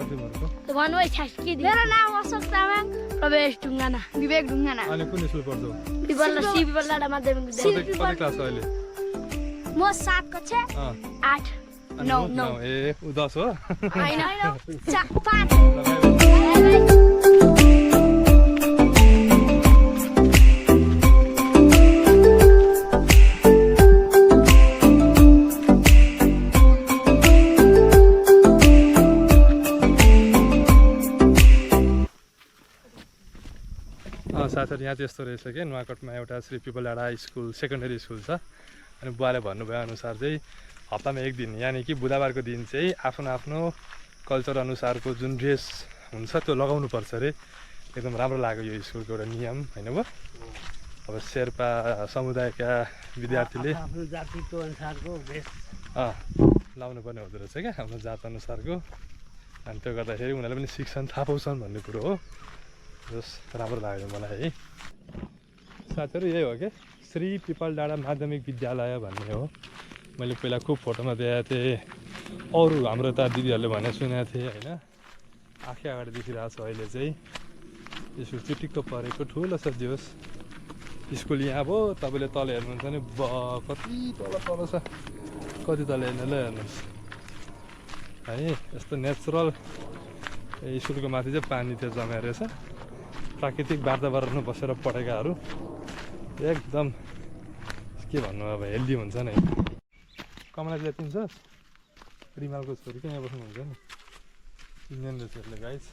तिमीहरूको मेरो नाम अशोक तामाङ प्रवेश ढुङ्गाना विवेक ढुङ्गाना अनि कुन स्कुल पढ्छौ विपल डाँडा माध्यमिक विद्यालय कति क्लास हो अहिले म 7 कक्षा 8 9 ए उ 10 हो हैन 5 साथीहरू यहाँ त्यस्तो रहेछ कि नुवाकोटमा एउटा श्री पिपल डाँडा स्कुल सेकेन्डरी स्कुल छ अनि बुवाले भन्नुभयो अनुसार चाहिँ हप्तामा एक दिन यानि कि बुधबारको दिन चाहिँ आफ्नो आफ्नो कल्चर अनुसारको जुन ड्रेस हुन्छ त्यो लगाउनुपर्छ अरे एकदम राम्रो लाग्यो यो स्कुलको एउटा नियम होइन भयो अब शेर्पा समुदायका विद्यार्थीले आफ्नो जातिको अनुसारको भेष लाउनु पर्ने हुँदो रहेछ क्या आफ्नो जात अनुसारको अनि त्यो गर्दाखेरि उनीहरूले पनि शिक्षण थाहा पाउँछन् भन्ने कुरो हो जस राम्रो लाग्यो मलाई है साथीहरू यही हो कि श्री पिपल डाँडा माध्यमिक विद्यालय भन्ने हो मैले पहिला खुब फोटोमा देखाएको थिएँ अरू हाम्रो त दिदीहरूले भने सुनेको थिएँ होइन आँखै अगाडि देखिरहेको छ अहिले चाहिँ स्कुल चिटिक्क परेको ठुलो छ जोस् स्कुल यहाँ अब तपाईँले तल हेर्नुहुन्छ भने कति तल तल छ कति तल हेर्नुलाई हेर्नुहोस् है यस्तो नेचुरल स्कुलको माथि चाहिँ पानी त्यो जमेर रहेछ प्राकृतिक वातावरणमा बसेर पढेकाहरू एकदम के भन्नु अब हेल्दी हुन्छ नि कमलाजीलाई चिन्छस् रिमालको छोरी क्या यहाँ बस्नुहुन्छ नि चिन्दैन रहेछ गाइस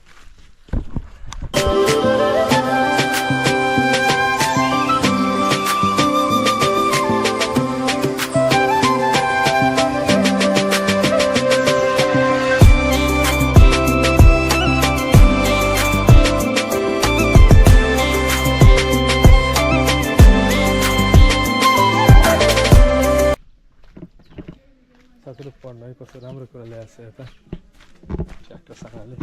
साथीले पढ्नु है कस्तो राम्रो कुरा ल्याएको छ यता ट्र्याक्टरसँगले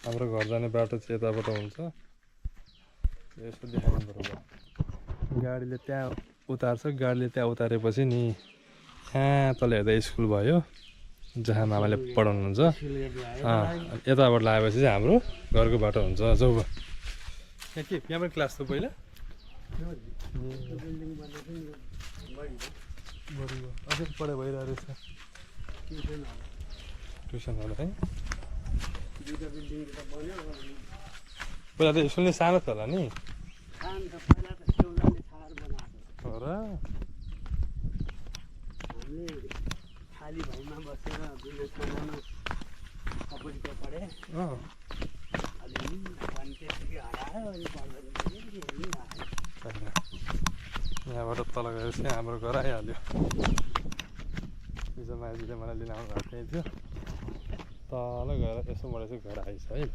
हाम्रो घर जाने बाटो चाहिँ यताबाट हुन्छ यसो देखाउनु पर्यो गाडीले त्यहाँ उतार्छ गाडीले त्यहाँ उतारेपछि नि यहाँ तल हेर्दा स्कुल भयो जहाँ मामाले पढाउनुहुन्छ यताबाट लगाएपछि चाहिँ हाम्रो घरको बाटो हुन्छ जाउ यहाँ के यहाँ पनि क्लास थियो पहिला अझै पढाइ भइरहेको रहेछ ट्युसनहरू है पहिला त स्कुल नै सानो थियो होला नि हो र हामीले खाली भएमा बसेर विदेशमा कपडीको पढेँ अनि त्यसपछि हरायो अनि यहाँबाट तल गएपछि हाम्रो घर आइहाल्यो हिजो माइजीले मलाई लिन आउनु भएको त्यहीँ थियो तल गएर यसो मलाई चाहिँ घर आइछ है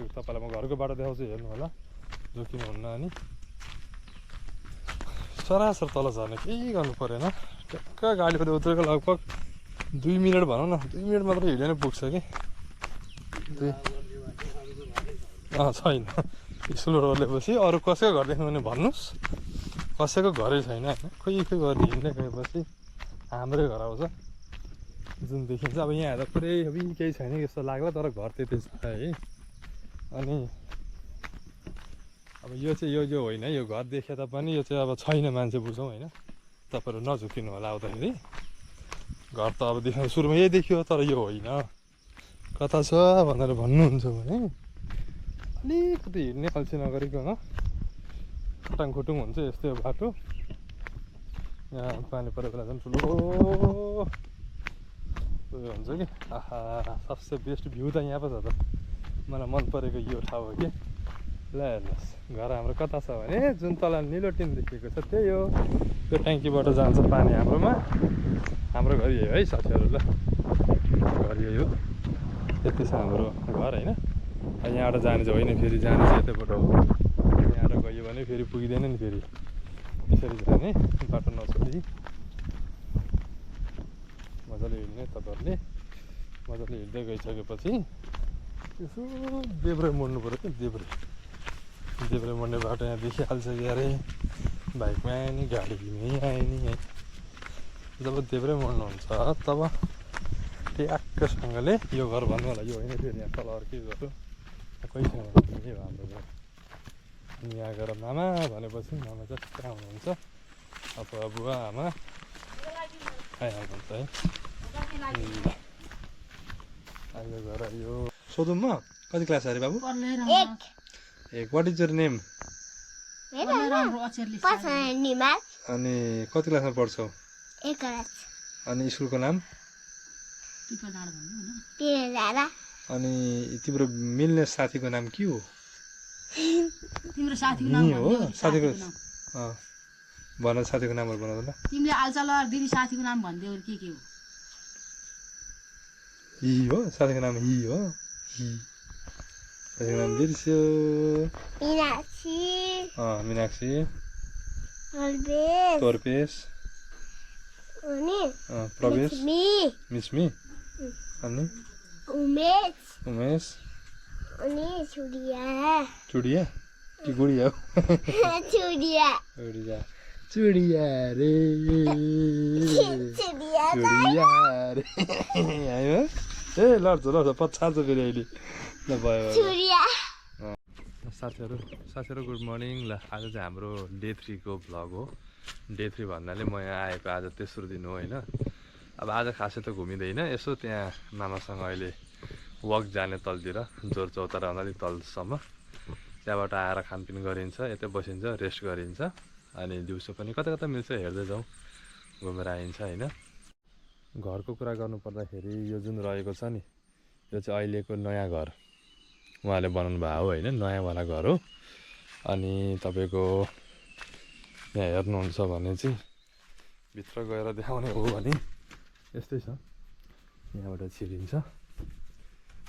तपाईँलाई म घरको बाटो देखाउँछु हेर्नु होला जोकिनुहुन्न अनि सरासर तल झर्ने केही गर्नु परेन ट्याक्क गाडीबाट उत्रेको लगभग 2 मिनट भनौँ न 2 मिनट मात्रै हिँडेर नै पुग्छ कि छैन स्कुल रोलेपछि अरू कसैको घर देख्नु भने भन्नुहोस् कसैको घरै छैन होइन खोइ घर हिँड्दै गएपछि हाम्रै घर आउँछ जुन देखिन्छ अब यहाँ हेर्दा पुरै अब केही छैन जस्तो लाग्ला तर घर त्यति छ है अनि अब यो चाहिँ यो होइन यो घर देखे तापनि यो चाहिँ अब छैन मान्छे बुझौँ होइन तपाईँहरू नझुकिनु होला आउँदाखेरि घर त अब देख्नु सुरुमा यही देखियो तर यो होइन कता छ भनेर भन्नुहुन्छ भने अलिकति हिँड्ने अल्छी नगरिकन खटाङखुटुङ हुन्छ यस्तै हो बाटो यहाँ पानी परेको बेला झन् ठुलो उयो हुन्छ कि आहा सबसे बेस्ट भ्यू त यहाँ पो छ त मलाई मन परेको यो ठाउँ हो कि ल हेर्नुहोस् घर हाम्रो कता छ भने जुन तल निलो टिन देखिएको छ त्यही हो त्यो ट्याङ्कीबाट जान्छ पानी हाम्रोमा हाम्रो घर यही है साथीहरू ल घर यही हो यति छ हाम्रो घर होइन यहाँबाट जाने चाहिँ होइन फेरि जाने चाहिँ यतैबाट हो यहाँबाट गयो भने फेरि पुगिँदैन नि फेरि यसरी जाने बाटो नछोडी मजाले हिँड्ने तपाईँहरूले मजाले हिँड्दै गइसकेपछि यसो देब्रे मोड्नु पऱ्यो कि देब्रे मोड्ने बाटो यहाँ देखिहाल्छ कि अरे बाइकमा आयो नि गाडीमै आयो नि है जब देब्रे मोड्नुहुन्छ तब ट्याक्कसँगले यो घर भन्नु होला, यो होइन फेरि यहाँ तल अर्कै घर हो, कोहीसँग यही हो हाम्रो घर। अनि यहाँ गएर मामा भनेपछि मामा चाहिँ कहाँ हुनुहुन्छ, अथवा बुवा आमा आइहाल्नुहुन्छ है। अहिले गएर यो सोधौँ म, कति क्लास अरे बाबु? एक। What is your name? अनि कति क्लासमा पढ्छौ? अनि स्कुलको नाम? अनि तिम्रो मिल्ने साथीको नाम के हो? तिम्रो साथीको नाम हो साथीको भन, साथीको नामहरू भन न। तिमीले आलचाल दिदी साथीको नाम भन्दै हो, के हो? हि हो साथीको नाम, हि हो। हि साथीको नाम बिर्स्यो। मीनाक्षी, तोर्पेश, प्रवेश, मिस्मी, अनि उमेश, चुडिया कि गुडिया? चुडिया रे, चुडिया रे। आयो ए लड्छ पछाड्छ फेरि अहिले। ल भयो साथीहरू गुड मर्निङ। ल आज चाहिँ हाम्रो डे 3 को भ्लग हो। डे 3 भन्नाले म यहाँ आएको आज तेस्रो दिन हो होइन। अब आज खासै त घुमिँदैन, यसो त्यहाँ मामासँग अहिले वक जाने तलतिर, जोर चौतारा अलिक तलसम्म, त्यहाँबाट आएर खानपिन गरिन्छ, यतै बसिन्छ, रेस्ट गरिन्छ, अनि दिउँसो पनि कता कता मिल्छ हेर्दै जाउँ, घुमेर आइन्छ होइन। घरको कुरा गर्नुपर्दाखेरि यो जुन रहेको छ नि, यो चाहिँ अहिलेको नयाँ घर उहाँले बनाउनु भएको हो होइन, नयाँवाला घर हो। अनि तपाईँको यहाँ हेर्नुहुन्छ भने चाहिँ भित्र गएर देखाउने हो भने यस्तै छ। यहाँबाट छिरिन्छ,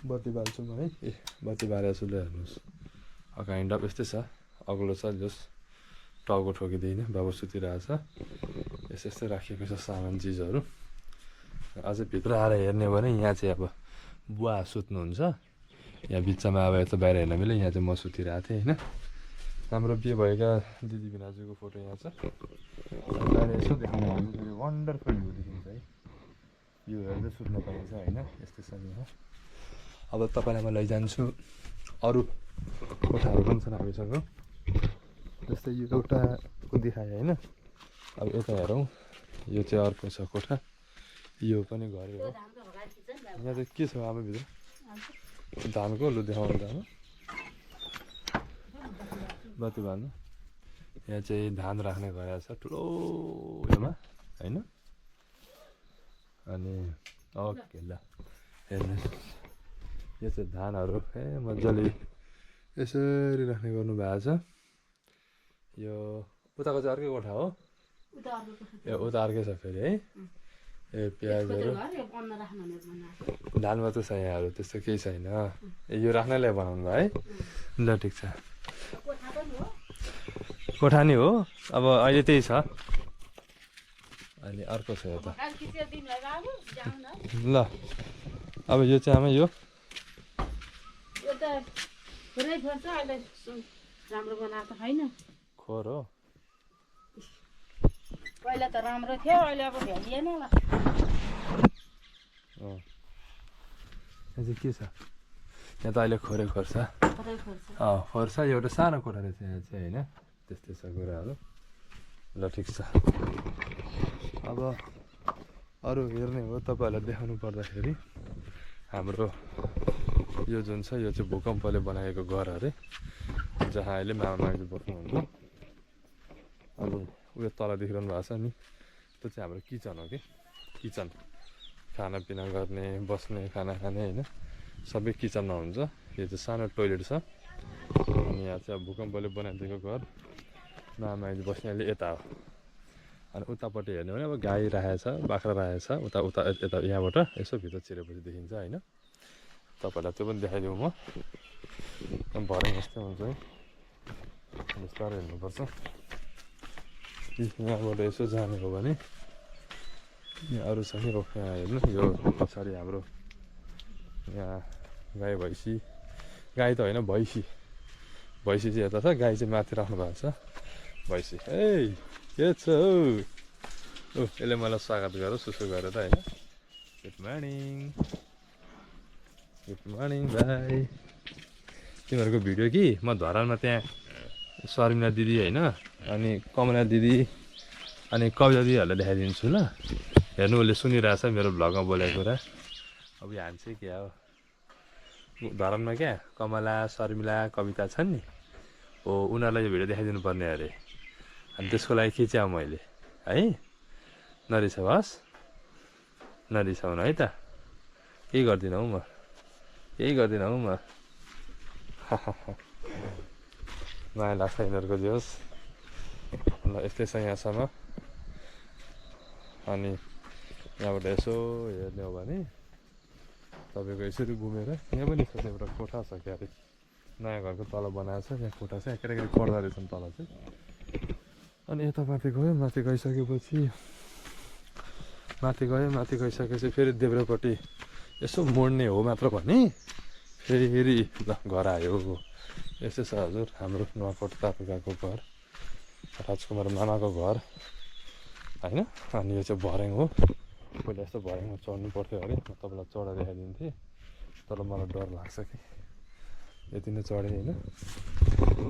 बत्ती बाल्छौँ है, ए बत्ती बालेको छु, ल हेर्नुहोस् काइन्ड अफ यस्तै छ। अग्लो छ, जस टाउको ठोकिँदैन, बाबु सुतिरहेछ, यस्तै राखिएको छ सामान चिजहरू। अझै भित्र आएर हेर्ने भने यहाँ चाहिँ अब बुवा सुत्नुहुन्छ, यहाँ बिचमा अब यस्तो बाहिर हेर्न मिल्यो, यहाँ चाहिँ म सुतिरहेको थिएँ होइन। हाम्रो बिहे भएका दिदी बिनाजुको फोटो यहाँ छ। बाहिर यसो देखाउनु भने वन्डरफुल भ्यू देखिन्छ है, यो हेर्दै सुत्न पाइन्छ होइन। यस्तै छ यहाँ। अब तपाईँलाई म लैजान्छु अरू कोठाहरू पनि छन् हामीसँग, जस्तै यो एउटाको देखाएँ होइन। अब यता हेरौँ, यो चाहिँ अर्को छ कोठा, यो पनि घरै हो। यहाँ चाहिँ के छ अब भित्र? धानको लु देखाउनु त बत्ती बाल्नु। यहाँ चाहिँ धान राख्ने गरेको छ ठुलो योमा होइन। अनि ओके ल हेर्नुहोस्, यो चाहिँ धानहरू मजाले यसरी राख्ने गर्नु भएको छ। यो उताको चाहिँ अर्कै कोठा हो, ए उता अर्कै छ फेरि है। ए प्याजहरू धान मात्र छ यहाँहरू, त्यस्तो केही छैन। ए यो राख्नलाई बनाउनु भयो है, ल ठिक छ। कोठा नि हो, अब अहिले त्यही छ। अनि अर्को छ यता, ल अब यो चाहिँ आमा यो राम्रो बनाएको छैन, खोर हो। पहिला त राम्रो थियो, अहिले अब भ्याइएन ल। यहाँ चाहिँ के छ? यहाँ त अहिले खोरै खोर्छ, खोर्छ। एउटा सानो कोठा रहेछ यहाँ चाहिँ होइन, त्यस्तै छ कुराहरू। ल ठिक छ। अब अरू हेर्ने हो तपाईँहरूलाई देखाउनु पर्दाखेरि हाम्रो यो जुन छ यो चाहिँ भूकम्पले बनाएको घर अरे, जहाँ अहिले मामा माइजू बस्नुहुन्छ। अनि उयो तल देखिरहनु भएको छ नि, त्यो चाहिँ हाम्रो किचन हो कि। किचन खानापिना गर्ने, बस्ने, खाना खाने होइन, सबै किचनमा हुन्छ। यो चाहिँ सानो टोइलेट छ। अनि यहाँ चाहिँ अब भूकम्पले बनाइदिएको घर, मामा माइजू बस्ने अहिले यता हो। अनि उतापट्टि हेर्ने भने अब गाई राखेको छ, बाख्रा राखेको छ, उता उता यता यहाँबाट यसो भित्र छिरेपछि देखिन्छ होइन। तपाईँहरूलाई त्यो पनि देखाइदिउँ म, भरे जस्तै हुन्छ है, बिस्तारै हेर्नुपर्छ। यहाँबाट यसो जाने हो भने यहाँ अरू छ कि यहाँ हेर्नु, यो पछाडि हाम्रो यहाँ गाई भैँसी, गाई त होइन भैँसी, भैँसी चाहिँ यता छ, गाई चाहिँ माथि राख्नु भएको छ। भैँसी ए के छ हौ यसले मलाई स्वागत गर सुसु गरेर त होइन गुड मर्निङ भाइ तिमीहरूको भिडियो कि म धरानमा त्यहाँ शर्मिला दिदी होइन अनि कमला दिदी अनि कविता दिदीहरूलाई देखाइदिन्छु ल हेर्नु उसले सुनिरहेछ मेरो भ्लगमा बोलेको कुरा अब यो हान्छ क्या हो धरानमा क्या कमला शर्मिला कविता छन् नि हो उनीहरूलाई यो भिडियो देखाइदिनु पर्ने अरे अनि त्यसको लागि खिच्याऊ मैले है नरिसाउ हस् नरिसाउनु है त केही गर्दिनँ हौ म केही गर्दिनँ हौ म माया लाग्छ यिनीहरूको जे होस् ल यस्तै छ यहाँसम्म अनि यहाँबाट यसो हेर्ने हो भने तपाईँको यसरी घुमेर यहाँ पनि छ एउटा कोठा छ क्या अरे नयाँ घरको तल बनाएको छ त्यहाँ कोठा छ यहाँ केटाकेटी पढ्दो रहेछन् तल चाहिँ अनि यता माथि गयो माथि गइसकेपछि माथि गइसकेपछि फेरि देब्रेपट्टि यसो मोड्ने हो मात्र भने फेरि ल घर आयो यस्तै छ हजुर हाम्रो नुवाकोट तालुकाको घर राजकुमार मामाको घर होइन अनि यो चाहिँ भर्याङ हो पहिला यस्तो भर्याङमा चढ्नु पर्थ्यो अरे म तपाईँलाई चढा देखाइदिन्थेँ तर मलाई डर लाग्छ कि यति नै चढेँ होइन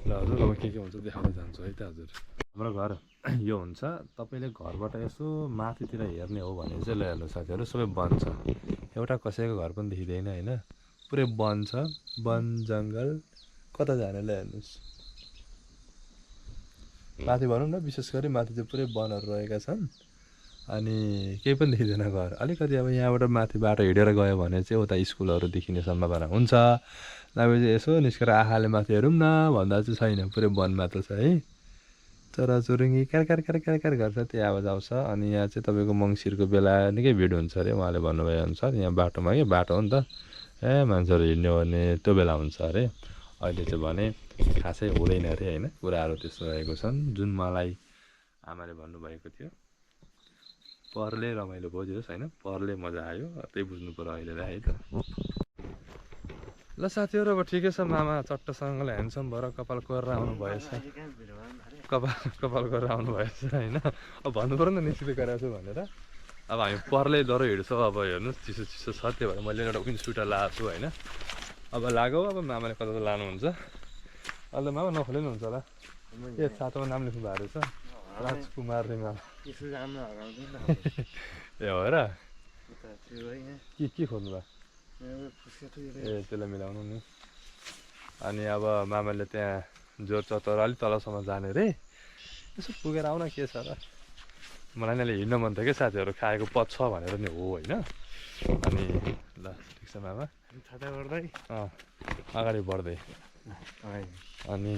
ल हजुर अब के हुन्छ देखाउन जान्छु है त हजुर हाम्रो घर यो हुन्छ तपाईँले घरबाट यसो माथितिर हेर्ने हो भने चाहिँ ल हेर्नु साथीहरू सबै वन छ एउटा कसैको घर पनि देखिँदैन होइन पुरै वन छ वन जङ्गल कता जाने ल हेर्नुहोस् माथि भनौँ न विशेष गरी माथि चाहिँ पुरै वनहरू रहेका छन् अनि केही पनि देखिँदैन घर अलिकति अब यहाँबाट माथि बाटो हिँडेर गयो भने चाहिँ उता स्कुलहरू देखिने सम्भावना हुन्छ नभए चाहिँ यसो निस्केर आँखाले माथि हेरौँ न भन्दा चाहिँ छैन पुरै वन मात्र छ है चराचुरुङ्गी क्यार गर्छ त्यो आवाज आउँछ अनि यहाँ चाहिँ तपाईँको मङ्सिरको बेला निकै भिड हुन्छ अरे उहाँले भन्नुभए अनुसार यहाँ बाटोमा कि बाटो हो नि त मान्छेहरू हिँड्ने हो भने त्यो बेला हुन्छ अरे अहिले चाहिँ भने खासै हुँदैन अरे होइन कुराहरू त्यस्तो रहेको छन् जुन मलाई आमाले भन्नुभएको थियो परले रमाइलो भयो जे होस् होइन परले मजा आयो त्यही बुझ्नु पऱ्यो अहिलेलाई है त ल साथीहरू अब ठिकै छ मामा चट्टसँगले ह्यान्डसम भएर कपाल कोरेर आउनु भएछ कपाल गरेर आउनु भएछ होइन अब भन्नु पऱ्यो नि त निश्चित गरेको छु भनेर अब हामी परले डह्रो हिँड्छौँ अब हेर्नुहोस् चिसो छ त्यो भएर मैले एउटा विन्ड सुटर लगाएको छु होइन अब लाग्यो अब मामाले कता त लानुहुन्छ अहिले मामा नखोले नि हुन्छ होला ए सातोमा नाम लेख्नु भएको रहेछ राजकुमार रिमाल ए हो र के खोज्नु भयो ए त्यसलाई मिलाउनु नि अनि अब मामाले त्यहाँ जोर चतरा अलिक तलसम्म जाने रे यसो पुगेर आउन के छ र मलाई यिनीहरूले हिँड्न मन थियो क्या साथीहरू खाएको पद छ भनेर नि हो होइन अनि ल ठिक छ मामा अगाडि बढ्दै अनि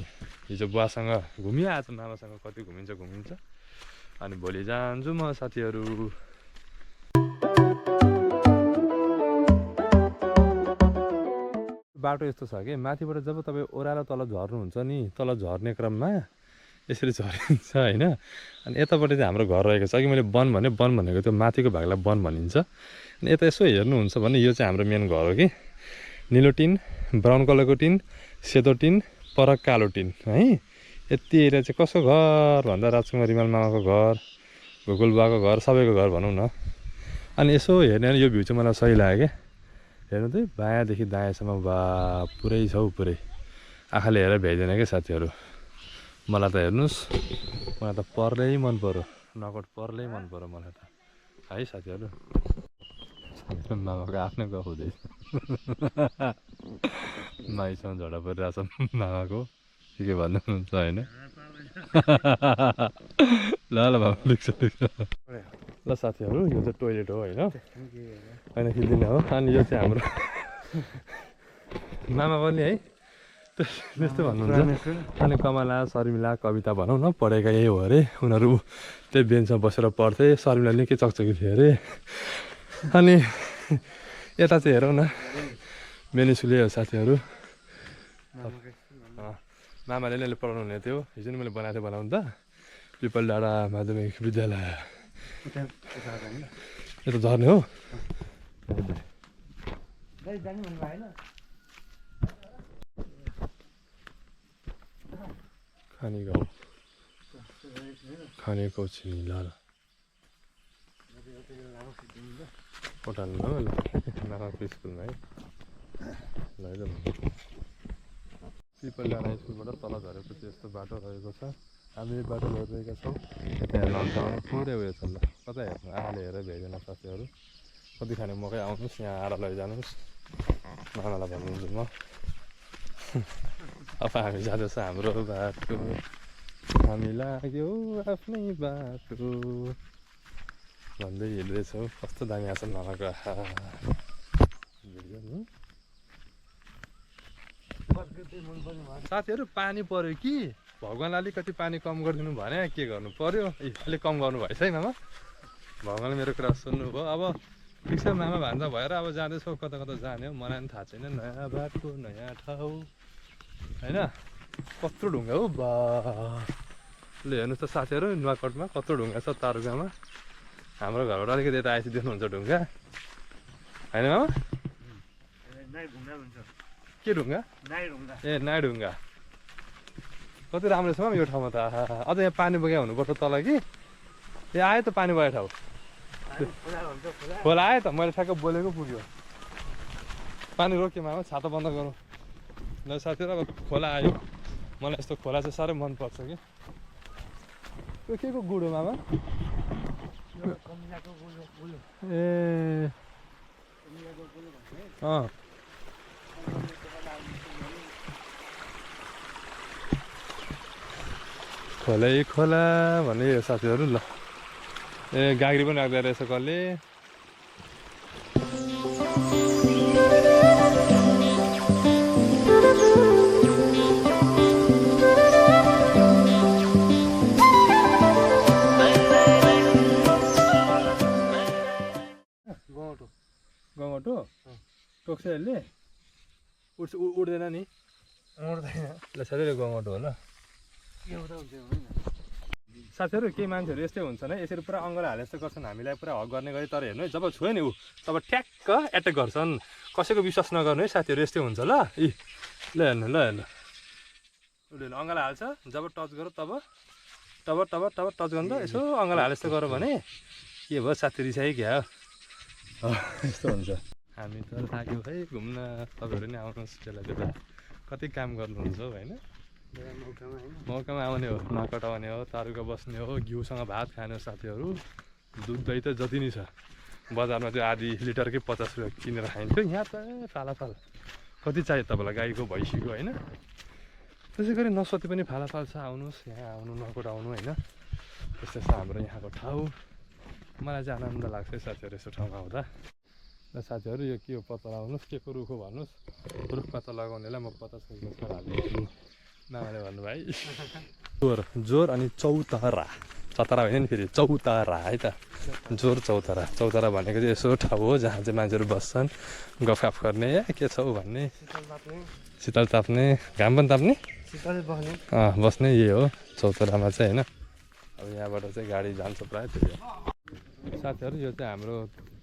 हिजो बुवासँग घुमियो आज मामासँग कति घुमिन्छ अनि भोलि जान्छु म साथीहरू बाटो यस्तो छ कि माथिबाट जब तपाईँ ओह्रालो तल झर्नुहुन्छ नि तल झर्ने क्रममा यसरी झरिन्छ होइन अनि यतापट्टि चाहिँ हाम्रो घर रहेको छ कि मैले वन भनेको त्यो माथिको भागलाई वन भनिन्छ अनि यता यसो हेर्नुहुन्छ भने यो चाहिँ हाम्रो मेन घर हो कि निलो टिन ब्राउन कलरको टिन सेतो टिन पर कालो टिन है यति एरिया चाहिँ कसको घर भन्दा राजकुमार रिमाल मामाको घर गोकुल बुवाको घर सबैको घर भनौँ न अनि यसो हेर्ने यो भ्यू चाहिँ मलाई सही लाग्यो क्या हेर्नु त बायाँदेखि दायाँसम्म बा पुरै छ हौ पुरै आँखाले हेरेर भ्याइँदैन क्या साथीहरू मलाई त हेर्नुहोस् मलाई त पर्लै मन पऱ्यो नगद पर्लै मन पऱ्यो मलाई त है साथीहरू मामाको आफ्नै गफ हुँदैछ माइसँग झगडा परिरहेछ मामाको के भन्नुहुन्छ होइन ल मामा लेख्छ ल साथीहरू यो चाहिँ टोइलेट हो होइन होइन खिच्दिनँ हो अनि यो चाहिँ हाम्रो मामा पनि है त्यस्तो भन्नुहुन्छ अनि कमला शर्मिला कविता भनौँ न पढेका यही हो अरे उनीहरू त्यही बेन्चमा बसेर पढ्थे शर्मिला निकै चकचकी थियो अरे अनि यता चाहिँ हेरौँ न मेनिसुले हो साथीहरू मामाले नै पढाउनु हुने थियो हिजो नि मैले बनाएको थिएँ बनाउनु त पिपल डाँडा माध्यमिक विद्यालय यता झर्ने हो खाने गाउँ खानेको छिनी ल पठाल्नु ल मामाको स्कुलमा है लैजाउँ पिपल डाँडा स्कुलबाट तल झरेपछि यस्तो बाटो रहेको छ हामी बाटो झरिरहेका छौँ त्यहाँ लन्चाउनु पुरै उयो छ ल कता हेर्नु आफूले हेरेर भ्याइदैन साथीहरू कति खाने मकै आउनुहोस् यहाँ आएर लैजानुहोस् मामालाई भन्नुहुन्छ म अब हामी जाँदैछ हाम्रो बाटो हामी लाग्यो आफ्नै बाटो भन्दै हिँड्दैछौँ कस्तो दामी आएको छ मामाको आँखा साथीहरू पानी पर्यो कि भगवान्ले अलिकति पानी कम गरिदिनु भने के गर्नु पर्यो अलिक कम गर्नु भएछ है मामा भगवान्ले मेरो कुरा सुन्नुभयो अब ठिक छ मामा भान्जा भएर अब जाँदैछौँ कता कता जाने हो मलाई पनि थाहा छैन नयाँ बाटो नयाँ ठाउँ होइन कत्रो ढुङ्गा हो बा ल हेर्नुहोस् त साथीहरू नुवाकोटमा कत्रो ढुङ्गा छ तारुगामा हाम्रो घरबाट अलिकति यता आएपछि देख्नुहुन्छ ढुङ्गा होइन मामा के ढुङ्गा ए नाइ ढुङ्गा कति राम्रो छ यो ठाउँमा त अझ यहाँ पानी बगेको हुनुपर्छ तल कि ए आयो त पानी बगेको ठाउँ खोला आयो त मैले ठ्याक्क बोलेको पुग्यो पानी रोक्यो मामा छाता बन्द गरौँ ल साथीहरू अब खोला आयो मलाई यस्तो खोला चाहिँ साह्रै मनपर्छ कि यो के को गुड हो मामा ए अँ खोलै खोला भन्ने यो साथीहरू ल ए गाग्री पनि राख्दै रहेछ कसले गङ्गटो टोक्छ यसले उड्दैन नि उड्दैन ल साथीहरू गङ्गटो हो ल साथीहरू केही मान्छेहरू यस्तै हुन्छन् है यसरी पुरा अङ्गालो हाले जस्तो गर्छन् हामीलाई पुरा हक गर्ने गरी तर हेर्नु है जब छोयो नि ऊ तब ठ्याक्क एट्याक गर्छन् कसैको विश्वास नगर्नु है साथीहरू यस्तै हुन्छ ल ल हेर्नु उसले अङ्गालो हाल्छ जब टच गर तब टच गर्नु त यसो अङ्गालो हाले जस्तो गर भने के भयो साथी रिसाइ क्या यस्तो हुन्छ हामी त लाग्यो है घुम्न तपाईँहरू नि आउनुहोस् बेला बेला कति काम गर्नुहुन्छ हौ होइन मौकामा आउने हो नकटाउने हो तारुका बस्ने हो घिउसँग भात खाने हो साथीहरू दुध दही त जति नै छ बजारमा त्यो आधी लिटरकै 50 रुपियाँ किनेर खाइन्थ्यो यहाँ त फालाफाल कति चाहियो तपाईँलाई गाईको भैँसीको होइन त्यसै गरी नसोते पनि फालाफाल छ आउनुहोस् यहाँ आउनु नकटाउनु होइन त्यस्तै छ हाम्रो यहाँको ठाउँ मलाई चाहिँ आनन्द लाग्छ साथीहरू यस्तो ठाउँमा आउँदा र साथीहरू यो के हो पत्ता लगाउनुहोस् के को रुख हो भन्नुहोस् रुख पत्ता लगाउनेलाई म 50 रुपियाँ हालिदिन्छु मामाले भन्नुभयो जोर अनि चौतारा चतरा होइन नि फेरि चौतारा है त जोर चौतारा भनेको चाहिँ यसो ठाउँ हो जहाँ चाहिँ मान्छेहरू बस्छन् गफगाफ गर्ने के छौ भन्ने शीतल ताप्ने घाम पनि ताप्ने बस्ने यही हो चौतारामा चाहिँ होइन अब यहाँबाट चाहिँ गाडी जान्छ प्रायः त्यही हो साथीहरू यो चाहिँ हाम्रो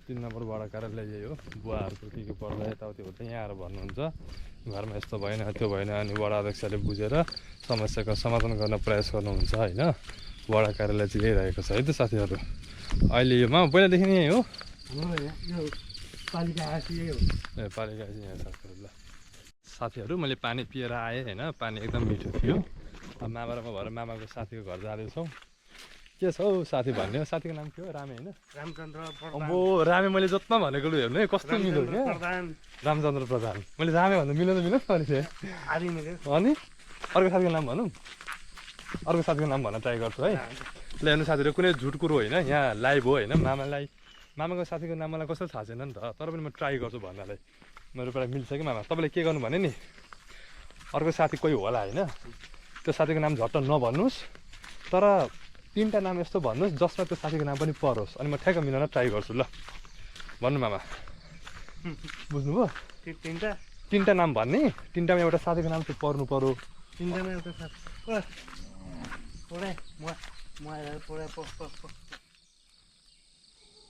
3 नम्बर वडा कार्यालय यही हो बुवाहरूको के पर्दा यताउति हुन्छ यहाँ आएर भन्नुहुन्छ घरमा यस्तो भएन त्यो भएन अनि वडा अध्यक्षले बुझेर समस्याको समाधान गर्न प्रयास गर्नुहुन्छ होइन वडा कार्यालय चाहिँ यही रहेको छ है त साथीहरू अहिले यो पहिलादेखि नै यही हो पालिका आसी हो ए पालिका आसी यहाँ साथीहरू ल साथीहरू मैले पानी पिएर आएँ होइन पानी एकदम मिठो थियो अब मामा र म भएर मामाको साथीको घर जाँदैछौँ के छ हौ साथी भन्ने हो साथीको नाम के हो रामे होइन अम्बो रामे मैले जत्न भनेको लु हेर्नु है कस्तो मिल्यो क्या रामचन्द्र प्रधान मैले रामे भन्दा मिल्यो त मिल्यो अनि अर्को साथीको नाम भनौँ अर्को साथीको नाम भन्न ट्राई गर्छु है ल हेर्नु साथीहरू कुनै झुट कुरो होइन यहाँ लाइभ हो होइन मामाको साथीको नाम मलाई कस्तो थाहा छैन नि त तर पनि म ट्राई गर्छु भन्नलाई मेरो पुरा मिल्छ कि मामा तपाईँले के गर्नु भने नि अर्को साथी कोही होला होइन त्यो साथीको नाम झट्ट नभन्नुहोस् तर 3टा नाम यस्तो भन्नुहोस् जसमा त्यो साथीको नाम पनि परोस् अनि म ठ्याक्क मिलाउन ट्राई गर्छु ल भन्नु मामा बुझ्नुभयो 3टा नाम भन्ने 3टामा एउटा साथीको नाम चाहिँ पर्नु पर्यो 3टामा एउटा साथी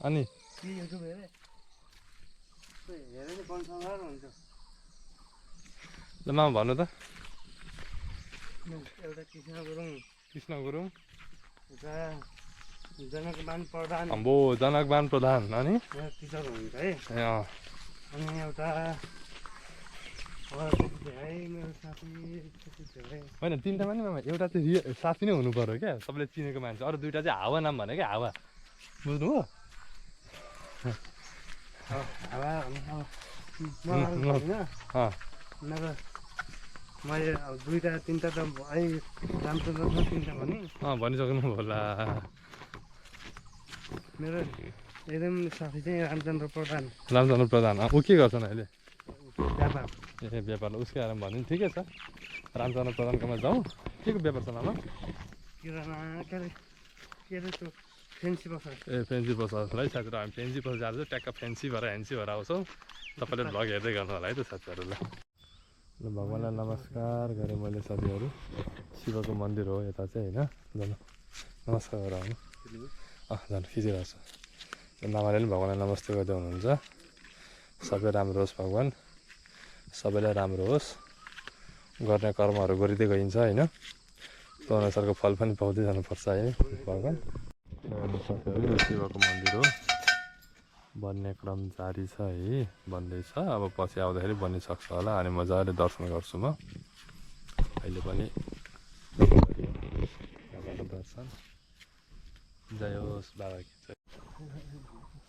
अनि ल मामा भन्नु त एउटा कृष्ण गुरुङ कृष्ण गुरुङ जनकमान प्रधान अम्बो जनकमान प्रधान अनि टिचर हुनुहुन्छ है अँ अनि एउटा है मेरो साथी होइन तिनवटामा नि मामा एउटा चाहिँ साथी नै हुनु पर्यो क्या सबैले चिनेको मान्छे अरू दुइटा चाहिँ हावा नाम भने क्या हावा बुझ्नुभयो हावा होइन अँ नभए मैले अब दुईवटा तिनवटा त है रामचन्द्र तिनवटा भने अँ भनिसक्नु होला मेरो एकदम साथी चाहिँ रामचन्द्र प्रधान रामचन्द्र प्रधान ऊ के गर्छन् अहिले व्यापार ए व्यापार उसकै आएर भनिदिनु ठिकै छ रामचन्द्र प्रधानकोमा जाउँ के को व्यापार छ मामा किराना के अरे त्यो फेन्सी पसल ए फेन्सी पसल है साथीहरू हामी फेन्सी पसल जाँदैछौँ ट्याक्क फेन्सी भएर ह्यान्सी भएर आउँछौँ तपाईँले भ्लग हेर्दै गर्नु होला है त साथीहरू ल भगवान्लाई नमस्कार गरेँ मैले साथीहरू शिवको मन्दिर हो यता चाहिँ होइन जानु नमस्कार गरेर आउनु जानु खिचिरहेको छु मामाले पनि भगवान्लाई नमस्ते गर्दै हुनुहुन्छ सबै राम्रो होस् भगवान् सबैलाई राम्रो होस् गर्ने कर्महरू गरिँदै गइन्छ होइन त्यो अनुसारको फल पनि पाउँदै जानुपर्छ है भगवान् साथीहरू शिवको मन्दिर हो बन्ने क्रम जारी छ है बन्दैछ अब पछि आउँदाखेरि बनिसक्छ होला अनि मजाले दर्शन गर्छु म अहिले पनि बाबाको दर्शन जय होस् बाबा कि जय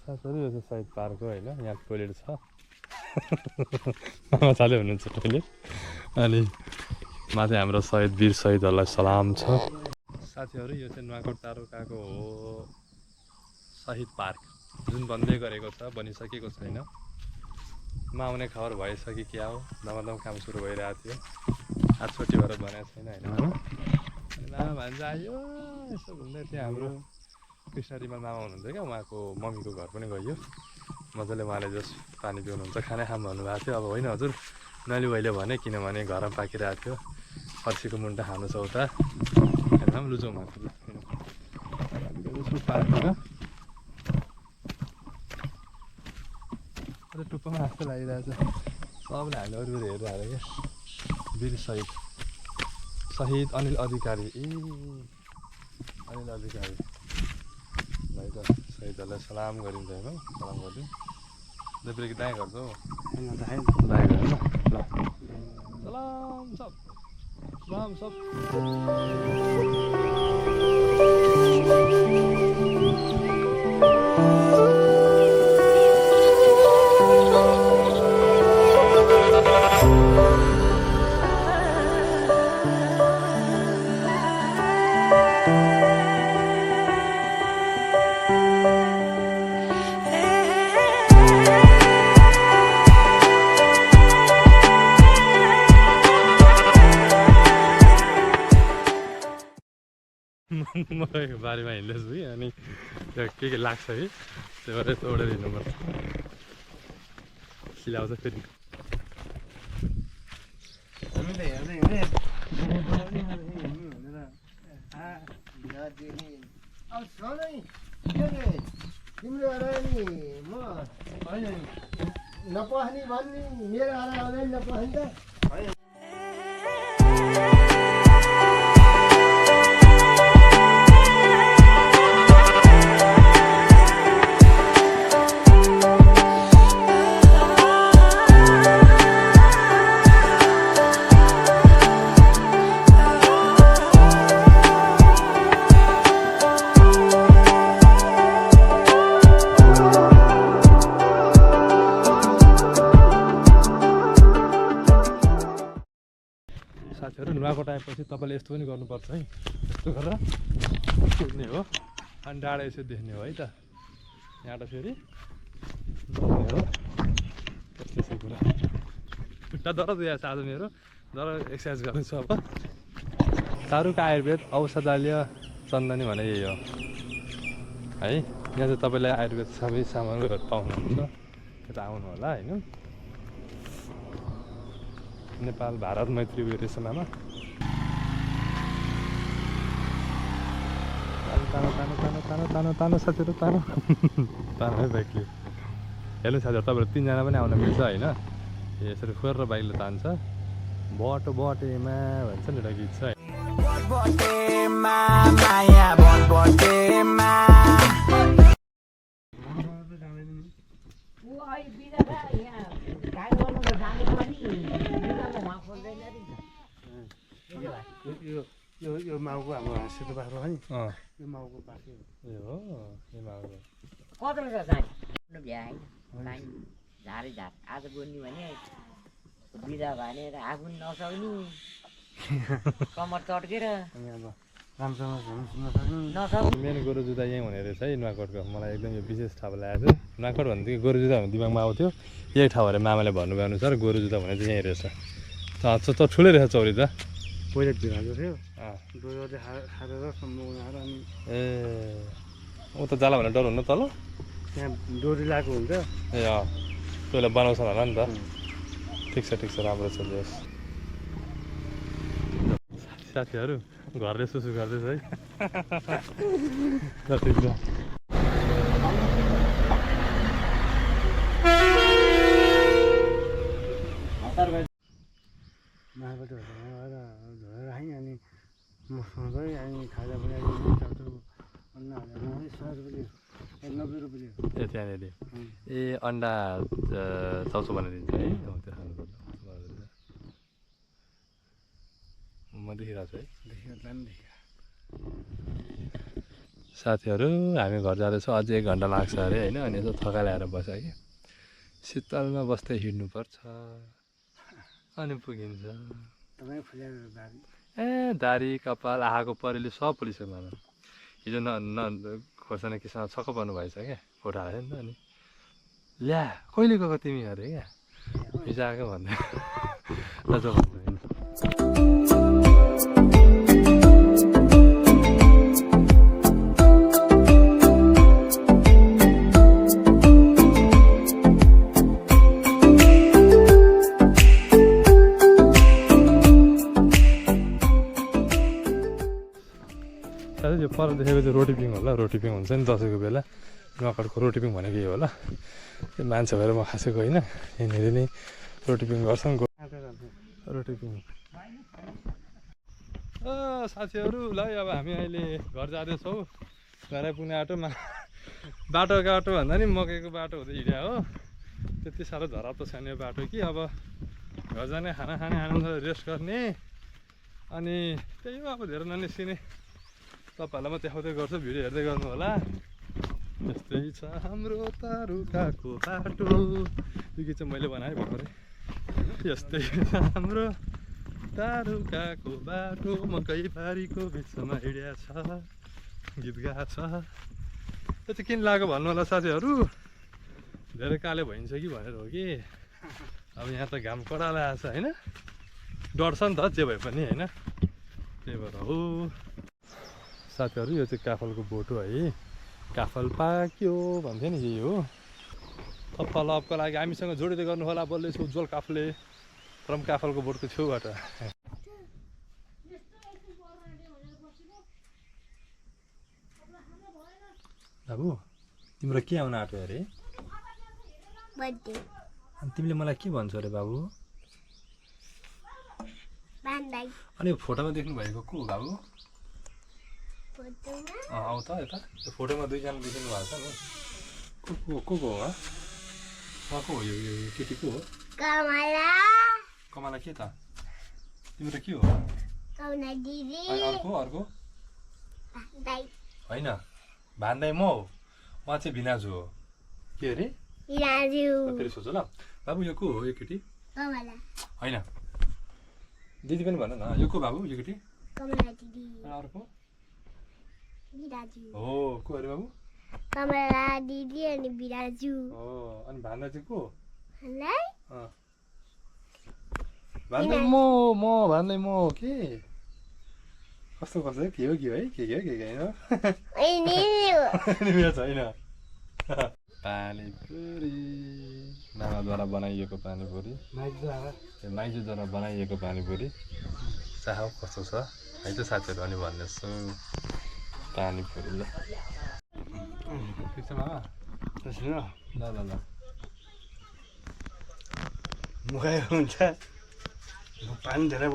साथीहरू यो चाहिँ शहीद पार्क हो होइन यहाँ टोइलेट छ मामा चाल्यो हुनुहुन्छ टोइलेट अनि माथि हाम्रो शहीद वीर शहीदहरूलाई सलाम छ साथीहरू यो चाहिँ नुवाकोट तालुकाको हो शहीद पार्क जुन बन्दै गरेको छ बनिसकेको छैन म आउने खबर भएछ कि क्या हो दमादम काम सुरु भइरहेको थियो आज छुट्टी भएर भनेको छैन होइन मामा भन्छ आयो यसो घुम्दै थियो हाम्रो कृष्ण रिमल मामा हुनुहुन्थ्यो क्या उहाँको मम्मीको घर पनि गयो मजाले उहाँले जस पानी पिउनुहुन्छ खाना खाम भन्नुभएको थियो अब होइन हजुर नली भाइले भने किनभने घरमा पाकिरहेको थियो फर्सीको मुन्टा खानु छ उता होइन लुजाउँ पार्कमा टुप्पोमा जस्तो लागिरहेको छ सबले हामीले अरू हेरेर हाल्यो क्या वीर शहीद शहीद अनिल अधिकारी ए अनिल अधिकारी भाइ त शहीदहरूलाई सलाम गरिन्छ होइन सलाम गरिदिउँ देब्रे कि दायाँ गर्छ हौ दायाँ गर्नु ल सलाम सब सलाम सब म बारीमा हिँड्दैछु कि अनि त्यो के लाग्छ कि त्यो भएर तोडेर हिँड्नुपर्छ सिलाउँछ फेरि हामीले हेर्दै हिँडेँ अब सधैँ के अरे तिम्रो अरे नि म होइन नपस्ने भन्ने मेरो आएर आउँदैन नपस्ने त साथीहरू नुवाकोट आएपछि तपाईँले यस्तो पनि गर्नुपर्छ है यस्तो गरेर कुद्ने हो अनि डाँडा यसो देख्ने हो है त यहाँबाट फेरि हो त्यस्तै कुरा खुट्टा दरद गएको छ आज मेरो दर एक्सर्साइज गर्दैछु अब चारुका आयुर्वेद औषधालय चन्दनी भने यही हो है यहाँ चाहिँ तपाईँलाई आयुर्वेद सबै सामानहरू पाउनुहुन्छ यता आउनु होला होइन नेपाल भारत मैत्री उयो रहेछ मामा तानो तानो तानो तानो तानो तानो साथीहरू तानो तानो है बाइकले हेर्नु साथीहरू तपाईँहरू तिनजना पनि आउन मिल्छ होइन यसरी फोर र बाइकले तान्छ बटो बटेमा भन्छ नि एउटा गीत छ अहिले बिदा यहाँ काम गर्नु त जानु पनि बिदाको उहाँ खोल्दैन नि यो माउको हाम्रो हाँसेको बाख्रो हो नि अँ यो माउको बाख्रो ए हो ए माउको कत्रो छ जाने भ्याएन पानी झारै झार आज बोल्ने भने बिदा भनेर आफू नसक्ने कमर चड्केर अनि अब राम्रोसँग नसक्ने नसक्ने मेन गोरु जुत्ता यहीँ हुने रहेछ है नुवाकोटको मलाई एकदम यो विशेष ठाउँ लागेको छ नुवाकोट भनेदेखि गोरु जुत्ता भन्ने दिमागमा आउँथ्यो यही ठाउँ अरे मामाले भन्नुभयो अनुसार गोरु जुत्ता भने चाहिँ यहीँ रहेछ त ठुलै रहेछ चौरी त पहिला भिराजो थियो अँ डोजरले खारेर सम्म उनीहरू अनि ए ऊ त जाला भने डर हुन्न तल त्यहाँ डोरी लगाएको हुन्छ ए अँ तैँलाई बनाउँछ होला नि त ठिक छ राम्रो छ बेस साथीहरू घरले सुसु गर्दैछ है ल ठिक छ माबाट धोएर आएँ अनि म सधैँ अनि खाजा पनि अन्ना 100 रुपियाँ 90 रुपियाँ ए त्यहाँनिर ए अन्डा चाउचाउ बनाइदिन्छ है हो त्यो खानुपर्छ म देखिरहेको छु है साथीहरू हामी घर जाँदैछौँ अझै 1 घन्टा लाग्छ अरे होइन अनि यसो थकाइ ल्याएर बस्यो कि शीतलमा बस्दै हिँड्नुपर्छ अनि पुगिन्छ तपाईँ फुलेर दारी ए दारी कपाल आँखाको परेली सब पुलिसको मामा हिजो न खोर्सानी किसँग छक्क पर्नु भएछ क्या फोटो हालेको नि त अनि ल्या कहिले गएको तिमी अरे क्या हिजो आएको भन्दै ल जाऊ भन्नु यो पर देखेको चाहिँ रोटिपिङ होला रोटिपिङ हुन्छ नि दसैँको बेला नुवाकोटको रोटिपिङ भनेको यही होला त्यो मान्छे भएर म खासेको होइन यहाँनिर नै रोटिपिङ गर्छन् रोटिपिङ साथीहरू ल अब हामी अहिले घर जाँदैछौँ घर आइपुग्ने बाटोमा बाटो भन्दा नि मकैको बाटो हुँदै हिँड्या हो त्यति साह्रो धराप त छैन यो बाटो कि अब घर जाने खाना खाने आनन्द रेस्ट गर्ने अनि त्यही हो अब धेरै ननिस्किने तपाईँहरूलाई म देखाउँदै गर्छु भिडियो हेर्दै गर्नु होला यस्तै छ हाम्रो तारुकाको बाटो यो गीत चाहिँ मैले बनाएँ भर्खरै यस्तै छ हाम्रो तारुकाको बाटो मकै बारीको बिचमा हिँड्या छ गीत गाएको छ त्यो चाहिँ किन लाग्यो भन्नु होला साथीहरू धेरै काले भइन्छ कि भनेर हो कि अब यहाँ त घाम कडा लागेको छ होइन डढ्छ नि त जे भए पनि होइन त्यही भएर हो साथीहरू यो चाहिँ काफलको बोट हो है काफल पाक्यो भन्थ्यो नि यही हो फल अपको लागि हामीसँग जोडिँदै गर्नु होला बोल्दैछु उज्जवल काफले फ्रम काफलको बोटको छेउबाट बाबु तिम्रो के आउन आँट्यो अरे अनि तिमीले मलाई के भन्छौ अरे बाबु अनि फोटोमा देख्नु भएको को हो बाबु आऊ त यता त्यो फोटोमा दुईजना देखिनु भएको छ नि को हो को हो यो केटी को हो कमला के त तिम्रो के हो अर्को होइन भान्दै म हो उहाँ चाहिँ भिनाजु हो के अरे फेरि सोच्छु ल बाबु यो को हो यो केटी होइन दिदी पनि भन न यो को बाबु यो केटी अर्को हो को अरे बाबु कमला दिदी अनि बिराजु हो अनि भान्दा चाहिँ को भान्दै म भान्दै म हो के कस्तो के हो है के होइन छैन पानीपुरी मामाद्वारा बनाइएको पानीपुरी माइजूद्वारा बनाइएको पानीपुरी चाह कस्तो छ है त साथीहरू अनि भन्नेछु पानीपुरी ल ठिक छ मामा ल मुखाइ हुन्छ पानी धेरै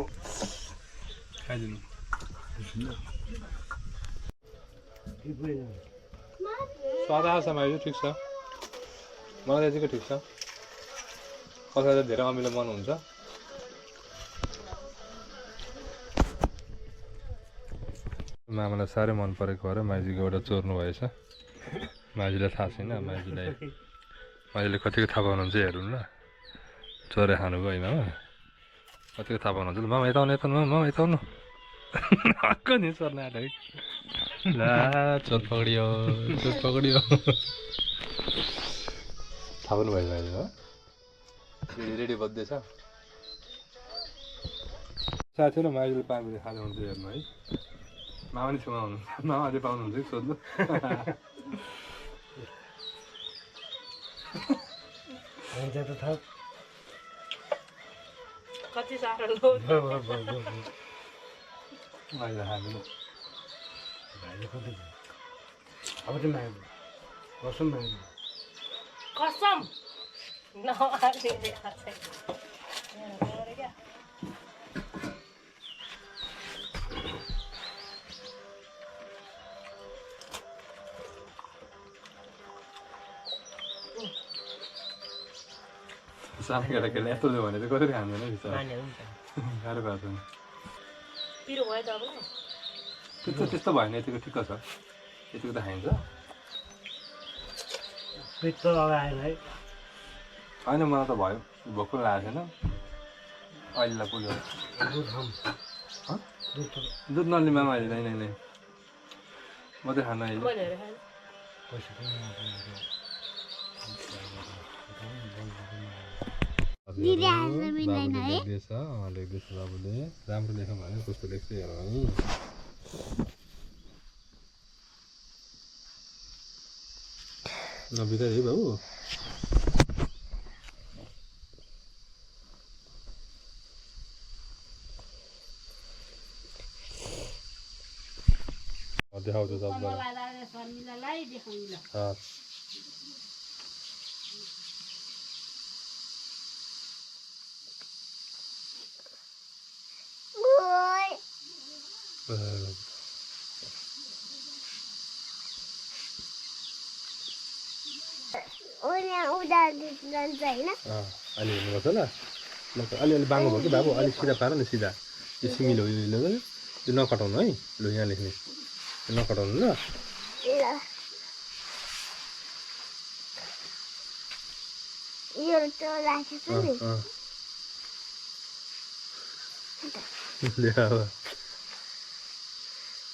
खाइदिनु स्वाद आएको छ माइजू ठिक छ मलाई यतिको ठिक छ कसैलाई धेरै अमिलो मन हुन्छ मामालाई साह्रै मन परेको भएर माइजीको एउटा चोर्नु भएछ माइजीलाई थाहा छैन माइजीले कतिको थाहा पाउनुहुन्छ हेरौँ ल चोरे खानुभयो है मामा कतिको थाहा पाउनुहुन्छ ल मामा यताउनु मामा यताउनु हक्क नि चोर्न आँट है ला चोर पक्रियो थाहा पाउनु भयो माइजी हो रेडी बज्दैछ साथीहरू माइजीले पानीले खानुहुन्छ हेर्नु है मामा नि छेउमा हुनुहुन्छ मामा अझै पाउनुहुन्छ कि सोध्नु कति साह्रो माइजीले खानु अब चाहिँ माग्नु कसम माग्नु कसम सानो केटाकेटीले यस्तो दियो भने चाहिँ कसरी खाँदैन बिचरा गाह्रो भएको छ पिरो भयो तपाईँलाई त्यस्तो भएन यतिको ठिक्क छ यतिको त खाइन्छ पित्त लगाएन है होइन मलाई त भयो भोक पनि लागेको छैन अहिलेलाई पुग्यो दुध नलिने मामा अहिले नै म चाहिँ खानु अहिले लेख्दैछ बाबुले राम्रो लेखौँ भने कस्तो लेख्छ हेर है नबिगार है बाबु देखाउँछु शर्मिलालाई देखाउनु ल अलि हेर्नुपर्छ ल अलिअलि बाङ्गो भयो कि बाबु अलिक सिधा पार न सिधा यो सिमिलो त्यो नकटाउनु है लु यहाँ लेख्ने नकटाउनु ल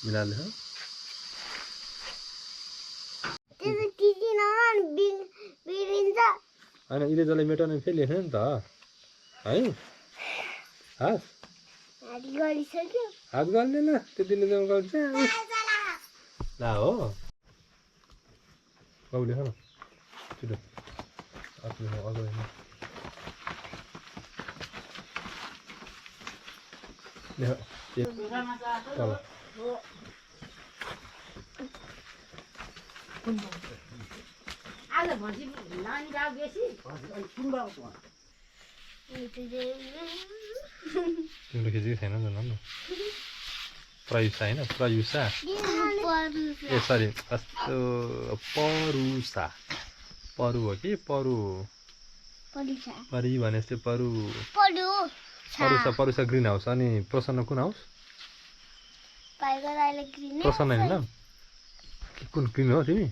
मिलाले होइन इरेजरले मेटाउने फेरि लेख्ने नि त है हात गर्दैन त्यतिले गर्छ ला हो बाबु लेख न छिटो आज भजी नानी गाउँ बेसी तिम्रो खिचेको छैन न प्रयुषा होइन प्रयुषा ए सरी कस्तो परुषा परु हो कि परि भने जस्तै परुषा ग्रिन हाउस अनि प्रसन्न कुन हाउस प्रसन्न होइन कुन ग्रिन हो तिमी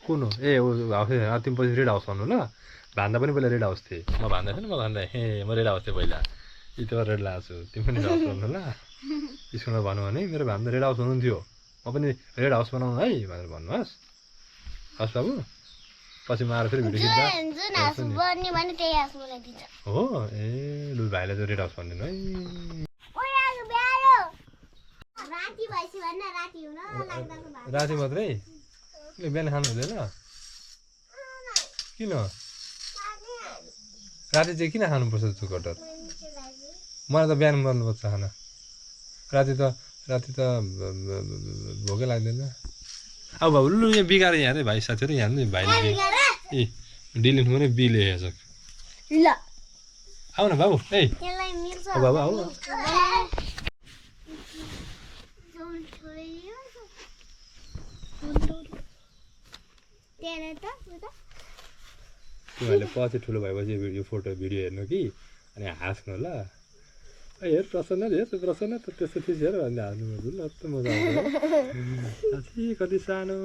कुन हो ए हाउस तिमी पछि रेड हाउस भन्नु ल भन्दा पनि पहिला रेड हाउस थिएँ म भन्दा थिएँ म भन्दा म रेड हाउस थिएँ पहिला यति रेड लगाएको छु तिमी पनि रेड हाउस भन्नु ल स्कुलमा भनौँ भने मेरो भान्दा रेड हाउस हुनुहुन्थ्यो म पनि रेड हाउस बनाउनु है भनेर भन्नुहोस् हस् बाबु पछि म आएर फेरि भिडियो खिच्दा हो ए लु भाइलाई चाहिँ रेड हाउस भनिदिनु है राति मात्रै बिहान खानु हुँदैन किन राति चाहिँ किन खानुपर्छ त्यो कटर मलाई त बिहान गर्नुपर्छ खाना राति त भोकै लाग्दैन अब बाबु लु यहाँ बिगाएर यहाँ भाइ साथीहरू यहाँ नि भाइले ए डिलिट पनि बिल हेर्छ आऊ न बाबु ए बाबु आऊ तिमीहरूले पछि ठुलो भएपछि यो फोटो भिडियो हेर्नु कि अनि हाँस्नु ल हेर प्रसन्न त त्यस्तो थिएछ हेर भन्ने हाँस्नु ल त मजा आउँछ कति सानो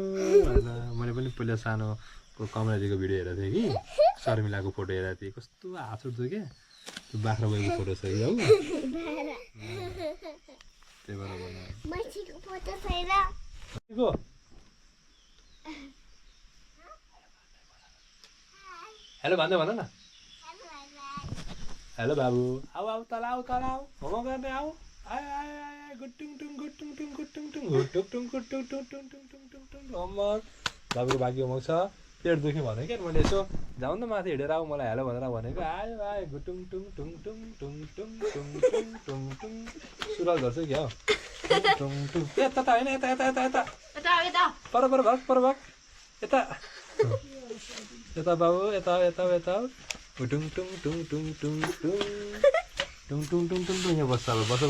मैले पनि पहिला सानोको कमलाजीको भिडियो हेरेको थिएँ कि शर्मिलाको फोटो हेरेको थिएँ कस्तो हाँस उठ्छ क्या त्यो बाख्रा गएको फोटो छ कि हौ त्यही भएर हेलो भन्दै भन न हेलो बाबु आऊ आऊ तल आऊ होमवर्क गर्ने आऊ आए आए आए गुटुङ टुङ गुटुङ टुङ गुटुङ टुङ गुटुङ टुङ गुटुङ टुङ टुङ टुङ टुङ टुङ टुङ होमवर्क बाबुको बाँकी होमवर्क छ पेट दुख्यो भने क्या मैले यसो जाउँ न माथि हिँडेर आऊ मलाई हेलो भनेर भनेको आयो आयो गुटुङ टुङ टुङ टुङ टुङ टुङ टुङ टुङ टुङ टुङ सुरल गर्छ क्या टुङ टुङ यता त होइन यता यता यता यता पर भाग यता यता बाबु यता यता यता टुङ टुङ टुङ टुङ टुङ टुङ टुङ टुङ टुङ टुङ टुङ यहाँ बस्छ अब बस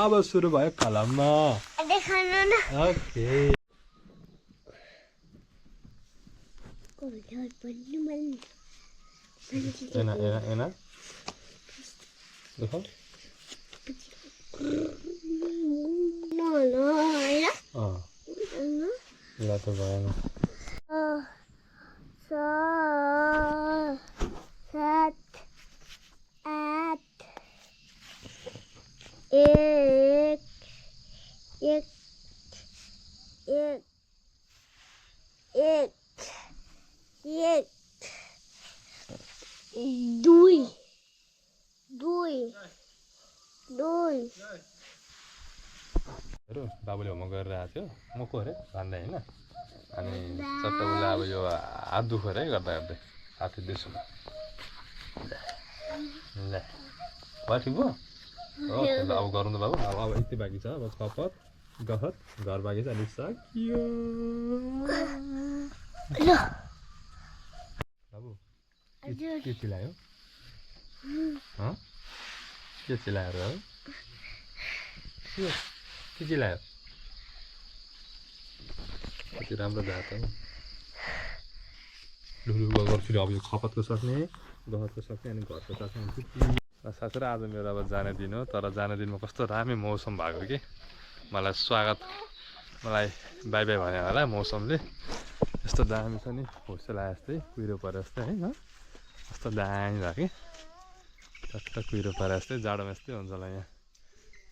अब सुरु भयो कलममा ओके एना एना एना देखो ल त भएन 6 7 8 1 2 बाबुले होमवर्क गरेर आएको थियो म को अरे भन्दै होइन अनि चट्ट उसलाई अब यो हात दुख्यो अरे गर्दा गर्दै हात थिच्दैछु ल भयो ठिक भयो हो अब गरौँ त बाबु अब यति बाँकी छ अब कपत गहत घर बाँकी छ अलिक सकियो बाबु के चिलायो के चिलायो र के चिलायो कति राम्रो जात हो लुलु गर्छु अब यो खपतको सक्ने गहतको सक्ने अनि घरको सक्ने हुन्छ साथै आज मेरो अब जाने दिन हो तर जाने दिनमा कस्तो दामी मौसम भएको कि मलाई स्वागत मलाई बाई बाई भने होला मौसमले यस्तो दामी छ नि होस्टेल आए जस्तै कुहिरो परे जस्तै होइन कस्तो दामी भयो कि टक्क कुहिरो परे जस्तै जाडोमा यस्तै हुन्छ होला यहाँ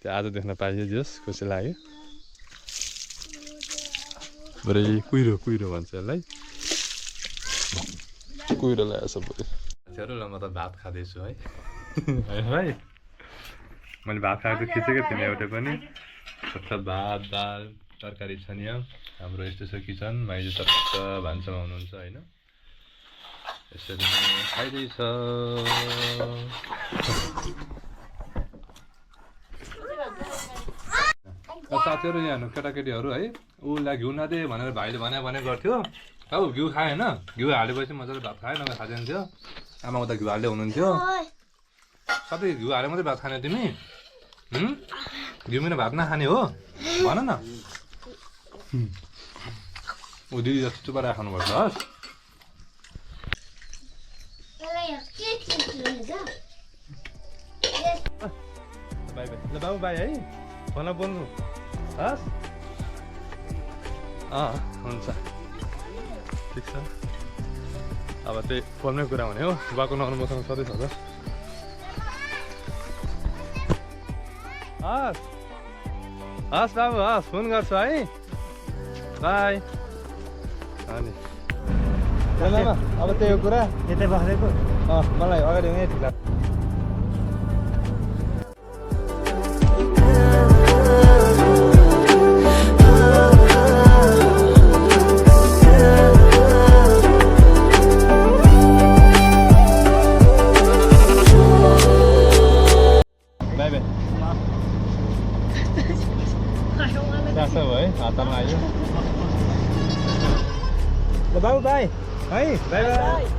त्यो आज देख्न पाइयो जस खुसी लाग्यो बरै कुहिरो भन्छ यसलाई कुहिरो ल्याएछ बरु साथीहरू ल म त भात खाँदैछु है भाइ मैले भात खाएको खिचेको थिइनँ एउटा पनि छोटो भात दाल तरकारी छ नि हाम्रो यस्तो छ किचन माइजू टक्क भान्सामा हुनुहुन्छ होइन यसरी खाइँदैछ साथीहरू यहाँ केटाकेटीहरू है उसलाई घिउ नदे भनेर भाइले भने गर्थ्यो अब घिउ खाएँ होइन घिउ हालेपछि मजाले भात खाएँ नभए खाँदैन थियो आमा उता घिउ हाल्दै हुनुहुन्थ्यो सधैँ घिउ हाले मात्रै भात खाने तिमी घिउ बिना भात नखाने हो भन न ऊ दिदी जस्तो चुपाएर खानुपर्छ हस् बाई बाई ल बाबु बाई है फोनमा बोल्नु हस् हुन्छ ठिक छ अब त्यही फोनमै कुरा हुने हो बाको नआउनु मसँग सधैँ छ त हस् हस् बाबु हस् फोन गर्छु है बाई अनि अब त्यही हो कुरा यतै बसेको मलाई अगाडि यहीँ ठिक लाग्छ हातमा आयो ल बाबु बाई है बाई बाई